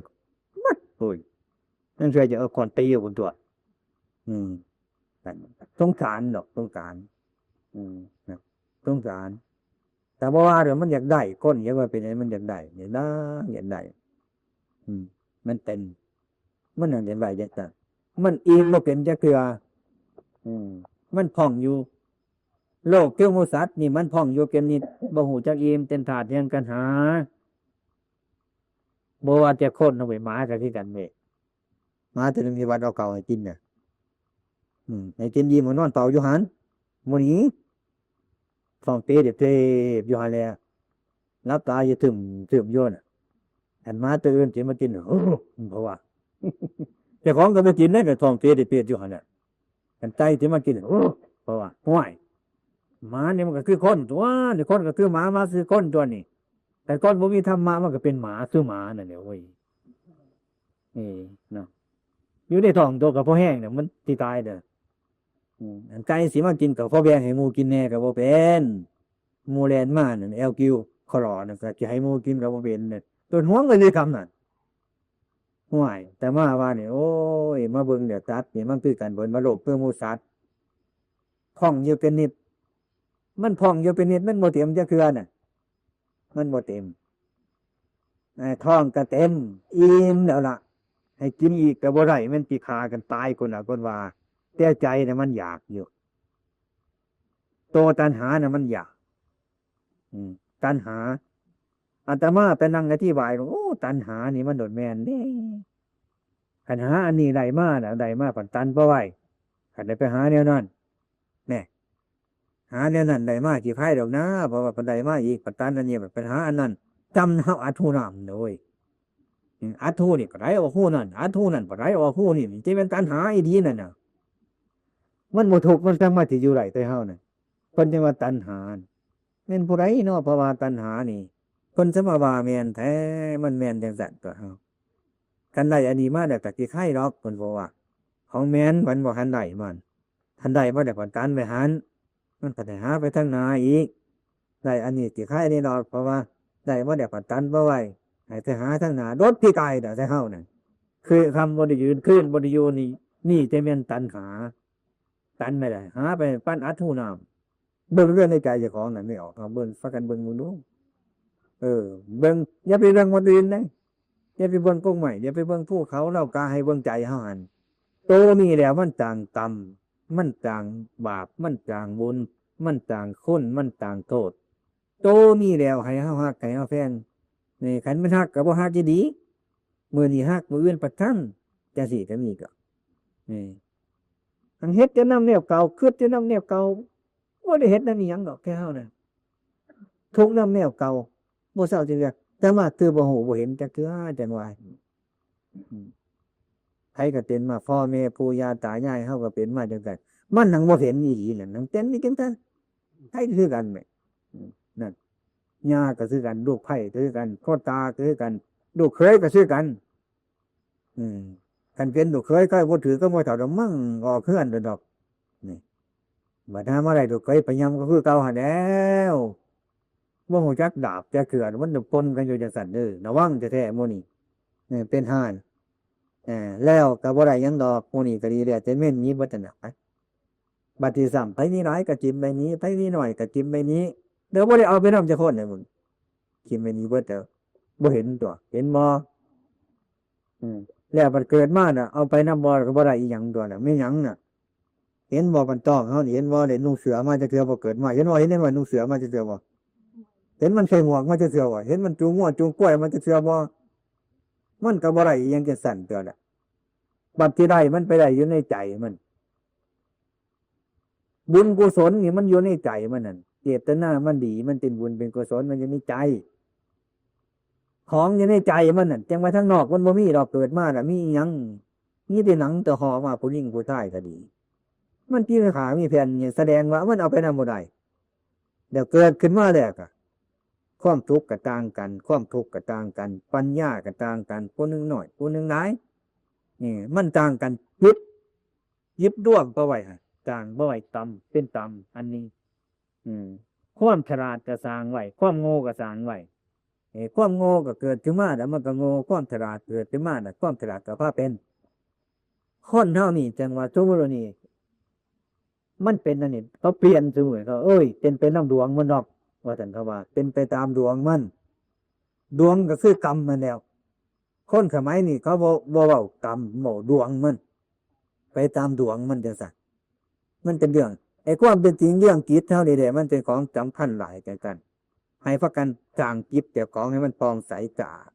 มัด โอ้ย นั่นช่วยจะเอาก่อนตีอยู่บนตัว อืม สงสารดอก สงสาร อืม นะ สงสาร แต่ว่าเดี๋ยวมันอยากได้ คนอยากว่าเป็นไง มันอยากได้ อยากได้ อยากได้ อืม มันเป็น มันนั่นอยากได้ อยากได้ มันอิ่มบ่เป็นจักเทื่อ อืม มันพองอยู่ โลกเทวโมสัตว์นี่มันพองอยู่เป็นนิด บ่ฮู้จักอิ่ม เป็นธาตุแห่งตัณหา บ่ว่าแต่คนเอาไปหมาก็คือกันเว้ย หมาตัวหนึ่งที่วัดเอาข้าวให้กินน่ะ อืม ให้กินอิ่มก็นอนเฝ้าอยู่หั้น มื้อนี้ ท้องเตะเด็บเตบอยู่หั้นแหละ หลับตาอยู่ตึมตึมอยู่น่ะ อันหมาตัวอื่นสิมากิน โอ้ เพราะว่า เจ้าของก็บ่กินเด้ ก็ท้องเตะเด็บเตบอยู่หั้นน่ะ อันไก่สิมากิน โอ้ เพราะว่า ห้วย หมานี่มันก็คือคนตั๊ว นี่คนก็คือหมา หมาคือคนตั๊วนี่ แต่คนบ่มีธรรมะมันก็เป็นหมาคือหมานั่นแหละเว้ย เออ เนาะ อยู่ในท้องตัวก็พอแห้งเนี่ย มันสิตายเด้อ อืม อันไก่สิมากินก็พอแบ่งให้หมู่กินแหน่ก็บ่เป็น หมู่แล่นมานั่น แอลกิว คลอนั่นก็สิให้หมู่กินก็บ่เป็นเนี่ย ตัวห่วงเลยคำนั้น ห้วย แต่มาว่านี่ โอ้ย มาเบิ่งเดี๋ยวสัตว์นี่มันคือกันเบิด มาโลภคือหมู่สัตว์ พองอยู่เป็นนิด มันพองอยู่เป็นนิด มันบ่เต็มจักเทื่อน่ะ มันบ่เต็ม ไอ้ท้องก็เต็ม อิ่มแล้วล่ะ ให้กินอีกก็บ่ได้ มันสิฆ่ากันตายคนน่ะ คนว่า แต่ใจน่ะมันอยากอยู่ ตัวตัณหาน่ะมันอยาก อืม ตัณหา อาตมาไปนั่งอธิบายว่า โอ้ ตัณหานี่มันโดดแม่นเด้ คันหาอันนี้ได้มาน่ะ ได้มาผัดตันบ่ไหว คันได้ไปหาแนวนั้น แน่ หาแนวนั้นได้มาสิไผดอกนะ เพราะว่าผัดได้มาอีก ผัดตันอันนี้ ผัดไปหาอันนั้น จำเฮาอัดหูน้ำเด้อเว้ย อืม อัดหูนี่ก็ได้ออกหูนั่น อัดหูนั่นก็ได้ออกหูนี่ มันสิเป็นตัณหาอีดีนั่นน่ะ มันบ่ทุกข์ มันจั่งมาสิอยู่ได้แต่เฮาน่ะ เพิ่นจั่งว่าตัณหา แม่นผู้ใดเนาะ เพราะว่าตัณหานี่ เพิ่นจะมาว่าแม่นแท้ มันแม่นจั่งซั่นตัวเฮา คันได้อันนี้มาแล้วก็สิไคดอก เพิ่นบอกว่า ของแม่น มันบ่ทันได้มัน ทันได้บ่ได้ผัดตันไปหัน มันก็ได้หาไปทางหน้าอีก ได้อันนี้สิไคนี่ดอก เพราะว่าได้บ่ได้ผัดตันบ่ไหว ให้ไปหาทางหน้า โดดพี่กายดอกแต่เฮานั่น คือคำบ่ได้ยืน คืนบ่ได้อยู่นี่ นี่จะแม่นตัณหา ตันไม่ได้ หาไปปั้นอัดหูน้ำ เบิ่งเรื่องในใจเจ้าของนั่นไม่ออก เอาเบิ่ง พากันเบิ่งมึงดู เออ เบิ่ง อย่าไปเบิ่งคนอื่นนะ อย่าไปเบิ่งกกไม้ อย่าไปเบิ่งภูเขา เรากะให้เบิ่งใจเฮาหัน โตนี่แหละมันต่างกรรม มันต่างบาป มันต่างบุญ มันต่างคุณ มันต่างโทษ โตนี่แล้วให้เฮาฮัก ให้เฮาแพง นี่คันมันฮักก็บ่ฮักอีดี มื้อนี้ฮัก มื้ออื่นประทัน จั่งซี้ก็มีก็ นี่ อันเฮ็ดแต่นำแนวเก่า คิดแต่นำแนวเก่า บ่ได้เฮ็ดนำอีหยังดอก แค่เฮาน่ะ ทุกข์นำแนวเก่า บ่เซาจักเทื่อ แต่ว่าคือบ่ฮู้บ่เห็นจักเทื่อ จั่งว่า อืม ไผก็เป็นมา พ่อแม่ปู่ย่าตายายเฮาก็เป็นมาจั่งซั่น มันหังบ่เห็นอีหลีนั่น หังเป็นอีจั่งซั่น ไผคือกันแหม อืม นั่น ย่าก็คือกัน ลูกไผก็คือกัน พ่อตาก็คือกัน ลูกเขยก็คือกัน อืม คันเป็นลูกเขยก็บ่ถือก็บ่เท่าดอก มั่งออกเฮือนดอก นี่ บัดหามาได้ลูกเขยไปยำก็คือเก่าหั้นแหล้ว บ่ฮู้จักดาบจักเทื่อ มันจะปนกันอยู่จั่งซั่นเด้อ ระวังแท้ๆ หมู่นี้ เออ เป็นห่าน เออ แล้วก็บ่ได้หยังดอก หมู่นี้ก็ดีแล้ว แต่เม่นหนีเบิดนั่นน่ะ บัดนี้ซ้ำ ไผมีหลายก็ถิ่มไปหนี ไผมีน้อยก็ถิ่มไปหนี เดี๋ยวบ่ได้เอาไปนำจักคนเลยมึง ถิ่มไปหนีเบิดเด้อ บ่เห็นตัว เห็นบ่ อืม แล้วบัดเกิดมาน่ะ เอาไปนำบ่ก็บ่ได้อีหยังตัวน่ะ แม่นหยังน่ะ เห็นบ่ บันตองเฮานี่ เห็นบ่ ได้นุ่งเสื้อมาจักเทื่อบ่ เกิดมา เห็นบ่ เห็น เห็นว่านุ่งเสื้อมาจักเทื่อบ่ เห็นมันใส่หมวกมาจักเทื่อบ่ เห็นมันจูงงัวจูงควายมาจักเทื่อบ่ มันก็บ่ได้อีหยังจั่งซั่นตัวน่ะ บัดที่ได้มันไปได้อยู่ในใจมัน บุญกุศลนี่มันอยู่ในใจมันนั่น เจตนามันดี มันเป็นบุญเป็นกุศล มันอยู่ในใจ ของอยู่ในใจมันนั่น จั่งว่าทางนอกมันบ่มีดอก เกิดมาน่ะ มีอิหยัง มีแต่หนังแต่ห่อมา ผู้หญิงผู้ชายก็ดี มันมีขามีแผ่นนี่ แสดงว่ามันเอาไปนำบ่ได้ เดี๋ยวเกิดขึ้นมาแล้วก็ ความสุขก็ต่างกัน ความทุกข์ก็ต่างกัน ปัญญาก็ต่างกัน ผู้หนึ่งน้อย ผู้หนึ่งหลาย นี่ มันต่างกัน จิต หยิบร่วมบ่ไว้หั่น ต่างบ่ไว้ต่ำ เป็นต่ำ อันนี้ อืม ความฉลาดก็สร้างไว้ ความโง่ก็สร้างไว้ เอ้ ความโง่ก็เกิดขึ้นมาแล้วมันก็โง่ ความฉลาดเกิดขึ้นมาแล้วความฉลาดก็พาเป็น คนเฮานี่จั่งว่า สมมุติว่านี่ มันเป็นอันนี้ เขาเปลี่ยน สมมุติเขา เอ้ย เป็นไปนำดวงมันดอก ว่าซั่นเขาว่า เป็นไปตามดวงมัน ดวงก็คือกรรมมันแล้ว คนสมัยนี้เขาบ่ บ่เว้ากรรม เว้าดวงมัน ไปตามดวงมันจั่งซั่น มันเป็นเรื่อง ไอ้ความเป็นจริงเรื่องจิตเฮานี่แหละ มันเป็นของสำคัญหลายแก่กัน ให้พากันสร้างจิตเจ้าของให้มันผ่องใสสะอาด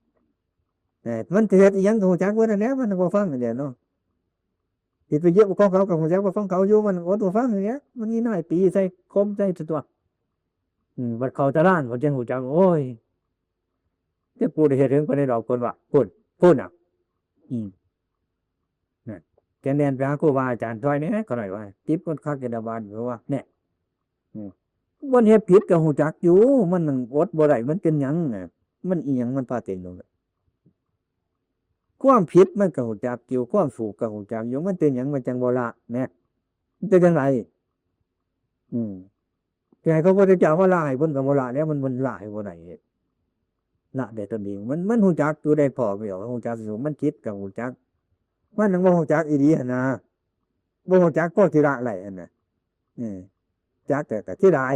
เอ้อ มันสิเฮ็ดอิหยังก็ฮู้จักเบิดนั่นแหละ มันบ่ฟังนั่นแหละเนาะ สิไปเหยียบของเขาก็ฮู้จักว่าของเขาอยู่ มันอดบ่ฟังนั่นแหละ มันมีน้อยตีใส่คมใส่ตัว อืม บัดเข้าตาราง บัดจั่งฮู้จัก โอ้ย แต่กูได้เฮ็ดถึงปานใดดอก เพิ่นว่า พุ้น พุ้นน่ะ อืม นั่น แกแล่นไปหาครูบาอาจารย์ "ช่วยแหน่" เขาหน่อยว่า "ติดคนคักแกดาบาด" เพราะว่า เนี่ย อืม มันเฮ็ดผิดก็ฮู้จักอยู่ มันอดบ่ได้ มันเป็นหยังน่ะ มันอิหยัง มันพาเต็งลง ความผิดมันก็ฮู้จักอยู่ ความถูกก็ฮู้จักอยู่ มันเป็นหยัง มันจั่งบ่ละ เนี่ย มันเป็นจั่งใด อืม สิให้พระพุทธเจ้ามาละให้เพิ่นก็บ่ละแล้ว มัน มันละให้บ่ได้ ละได้ตนเอง มัน มันฮู้จักอยู่ได้ พ้อไปออก ฮู้จักอยู่ มันผิดก็ฮู้จัก มันยังบ่ฮู้จักอีหลีหั่นนะ บ่ฮู้จักพอสิละได้หั่นน่ะ เออ จักแต่ก็เสียดาย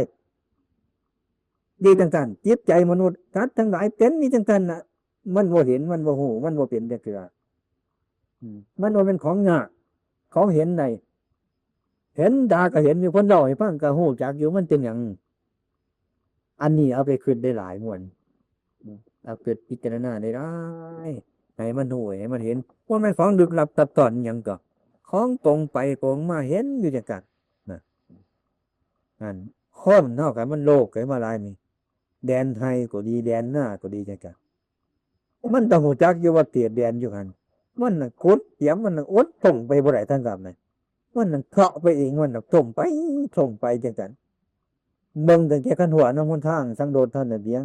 ดีจั่งซั่น จิตใจมนุษย์ สัตว์ทั้งหลายเป็นนี่จั่งซั่นน่ะ มันบ่เห็น มันบ่ฮู้ มันบ่เป็นจักเทื่อ อืม มันบ่แม่นของยาก ของเห็นได้ เห็นตาก็เห็นอยู่ คนเล่าให้ฟังก็ฮู้จักอยู่ มันเป็นหยัง อันนี้เอาไปคิดได้หลายม่วน อืม เอาคิดพิจารณาได้หลาย ให้มันฮู้ ให้มันเห็น ว่ามันของลึกลับซับซ้อนหยังก็ ของตรงไปตรงมา เห็นอยู่จังซั่นนะ นั่น คนเฮากันมันโลภกันมาหลายนี่ แดนไฮ่ก็ดี แดนนาก็ดีจังซั่น มันต้องฮู้จักอยู่ว่าเขตแดนอยู่หั่น มันน่ะขุดเสียม มันน่ะอดท่งไปบ่ได้ทางกลับนั่น มันน่ะเซาะไปเอง มันน่ะท่งไป ท่งไปจังซั่น เบิ่งตั้งแต่คันหัวนำหนทางสังโดษเท่านั้นเพียง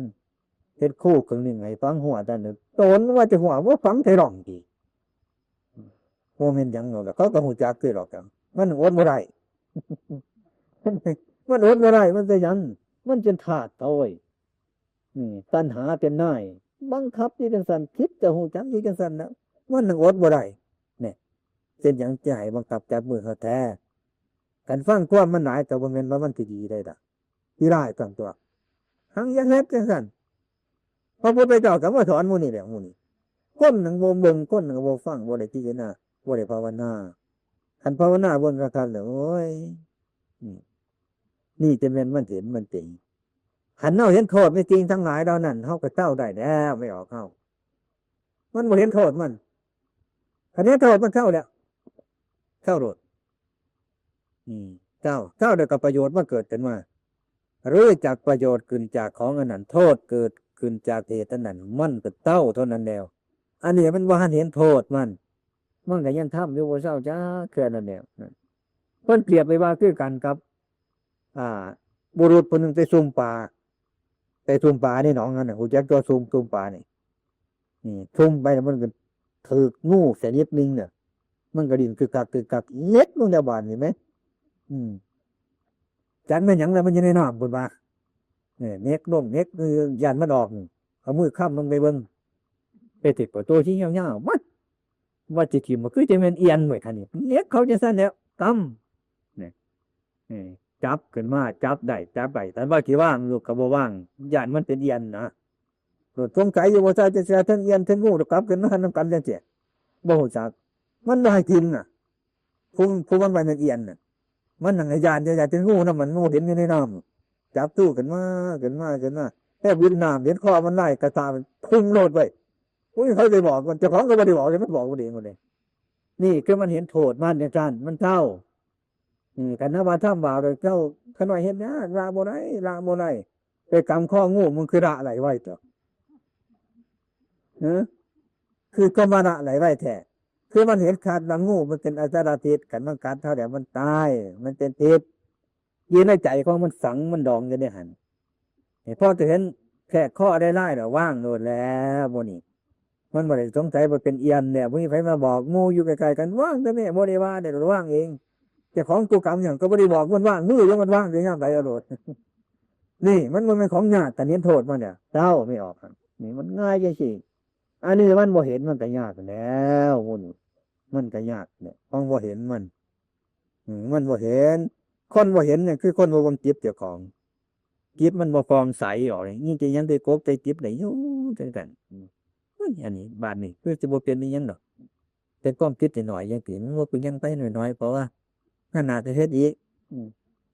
เฮ็ดคูครึ่งหนึ่งให้ฝังหัวเท่านั้น ตนว่าจะหัวบ่ฝังใส่ร่องติ บ่แม่นหยังดอก เขาก็ฮู้จักคือดอก มันอดบ่ได้ มันอดบ่ได้ มันเป็นหยัง มันเป็นธาตุเขาเว้ย อืม ตัณหาเป็นนาย บังคับอยู่จังซั่น คิดจะฮู้จักอยู่จังซั่นนะ มันอดบ่ได้ เนี่ย เป็นหยังจะให้บังคับจับมือเขาแท้ คันฟังความมันหลายก็บ่แม่นว่ามันสิดีได้ดอก สิร้ายซั่นตั๊ว หังอยากเฮ็ดจังซั่น พระพุทธเจ้าก็มาสอนหมู่นี้แหละ หมู่นี้ คนหนึ่งบ่เบิ่ง คนหนึ่งบ่ฟัง บ่ได้พิจารณา บ่ได้ภาวนา คันภาวนาเบิ่งคักๆแล้ว โอ้ย อืม นี่จะแม่นมันเห็นมันเป็น คันเฮาเห็นโทษในสิ่งทั้งหลายเหล่านั้น เฮาก็เซาได้แล้ว ไม่ออกเฮา มันบ่เห็นโทษมัน คันเห็นโทษมันเซาแล้ว เซาโลด อืม เซา เซาแล้วก็ประโยชน์มันเกิดขึ้นมา รู้จักประโยชน์ขึ้นจากของอันนั้น โทษเกิดขึ้นจากเหตุอันนั้น มันก็เซาเท่านั้นแล้ว อันนี้มันบ่ทันเห็นโทษมัน มันก็ยังทำอยู่บ่เซาจักเทื่อนั่นแหละ นั่น เพิ่นเปรียบไปว่าคือกันกับ อ่า บุรุษผู้หนึ่งไปซุ่มปลา ไปซุ่มปลาในหนองนั่นน่ะ ฮู้จักตัวซุ่ม ซุ่มปลานี่ อืม ซุ่มไปแล้วมันก็ถืกงูชนิดหนึ่งเนี่ย มันก็ดิ้นกึกกักกึกกัก เล็ดลงในบาดนี่แหม อืม จักแม่นหยังแล้วมันอยู่ในน้ำพุ้นว่า เออ เน็กลง เน็ก เออ ย่านมันออกนี่ เอามือค้ำลงไปเบิ่ง ไปถืกปลาตัวที่ยาวๆ มัด ว่าสิถิ่มมันคือจะแม่นเอียนไว้คันนี้ เน็กเขาจังซั่นแหล้ว กำ เนี่ย เออ จับขึ้นมา จับได้ จับได้ แต่ว่าสิวางลูกก็บ่วาง ย่านมันเป็นเอียนนะ โลดสงสัยอยู่ว่าใช่จะเสียทั้งเอียนทั้งงู แล้วกลับขึ้นมานำกันจังซี่ บ่ฮู้จัก มันบ่ให้ถิ่มน่ะ ผู้ ผู้มันว่าแม่นเอียนน่ะ มันนั่งให้ย่าน ย่านเป็นงูนำ มันงูเห็นอยู่ในน้ำ จับตู้ขึ้นมา ขึ้นมา ขึ้นมา แค่วิดน้ำ เห็นคอมันไหลกระตามันพุ่งโลดไว้ อุ้ย ใครไปบอกมัน เจ้าของก็บ่ได้บอกเลย มันบอกมันเองหมดเลย นี่คือมันเห็นโทษมันจังซั่น มันเซา อืม คันว่าทำบาปเลยเซา ขน้อยเฮ็ดยาก ละบ่ได้ ละบ่ได้ ไปกำคองู มันคือละไหลไวตั๊ว เออ คือก็มาละไหลไวแท้ คือมันเห็นขาดว่างูมันเป็นอสรพิษ คันมันกัดเฮาแล้วมันตาย มันเป็นพิษ อยู่ในใจของมันฝัง มันดองอยู่ในหั่น ให้พอจะเห็นแค่ข้อได้ไล่แล้ววางโลดแล้ว บ่นี่ มันบ่ได้สงสัยว่าเป็นเอียนแล้ว บ่มีไผมาบอก หมู่อยู่ใกล้ๆกัน วางแต่แม่ บ่ได้ว่าได้วางเอง เจ้าของกูกำหยังก็บ่ได้บอกมันวาง มือยังมันวางอยู่ยามใดเอาโลด นี่มันบ่แม่นของยาก แต่เห็นโทษมันเนี่ย เซาไม่ออกครับ นี่มันง่ายจังซี่ อันนี้มันบ่เห็นมันก็ยากแล้ว หมู่นี้ มันก็ยากเนี่ย ของบ่เห็นมัน อืม มันบ่เห็น คนบ่เห็นเนี่ยคือคนบ่เบิ่งจิตเจ้าของ จิตมันบ่ผ่องใสออกนี่ ยิ่งจะยังได้กบได้จิตได้อยู่จังซั่น อืม เฮ้ย อันนี้บาดนี้คือสิบ่เป็นอีหยังดอก เป็นความคิดน้อยๆ จังซี่ มันบ่เป็นหยังไปน้อยๆ เพราะว่า ขนาดจะเฮ็ดอีก อืม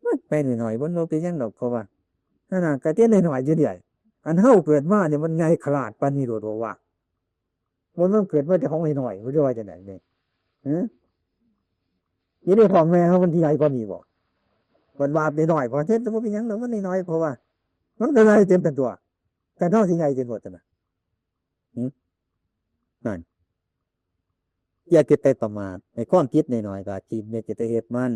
มันไปน้อยๆ มันบ่เป็นหยังดอก เพราะว่า ขนาดกะเตี้ยน้อยๆ อยู่เรื่อย อันเฮาเกิดมาเนี่ยมันใหญ่ขลาดปานนี้โลดบ่ว่า มัน มันเกิดมาแต่ของน้อยๆ บ่ได้ว่าจังได๋นี่ ฮะ อยู่ในท้องแม่เฮามันสิใหญ่กว่านี้บ่ เพิ่นว่าน้อยๆ พอเฮ็ดแต่บ่เป็นหยังดอก มันน้อยๆ เพราะว่า มันก็ใหญ่เต็มเป็นตัว แต่เฮาสิใหญ่เต็มหมดนะ หึ นั่น อย่าคิดไปประมาท ไอ้ความคิดน้อยๆ ก็ทิ่ม อย่าคิดไปเฮ็ดมัน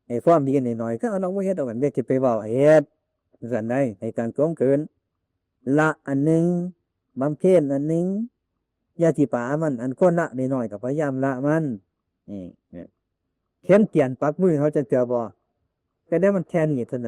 ไอ้ความดีน้อยๆ ก็เอาลองบ่เฮ็ดเอากัน อย่าคิดไปเว้าเฮ็ด จังซั่นใด๋ ให้การสมเกิน ละอันหนึ่ง บำเพ็ญอันหนึ่ง อย่าสิป๋ามัน อันควรละน้อยๆ ก็พยายามละมัน นี่ เนี่ย เขียนเขียนปักมือเขาจะเจอบ่ แต่ได้มันแค่นี้เท่านั้น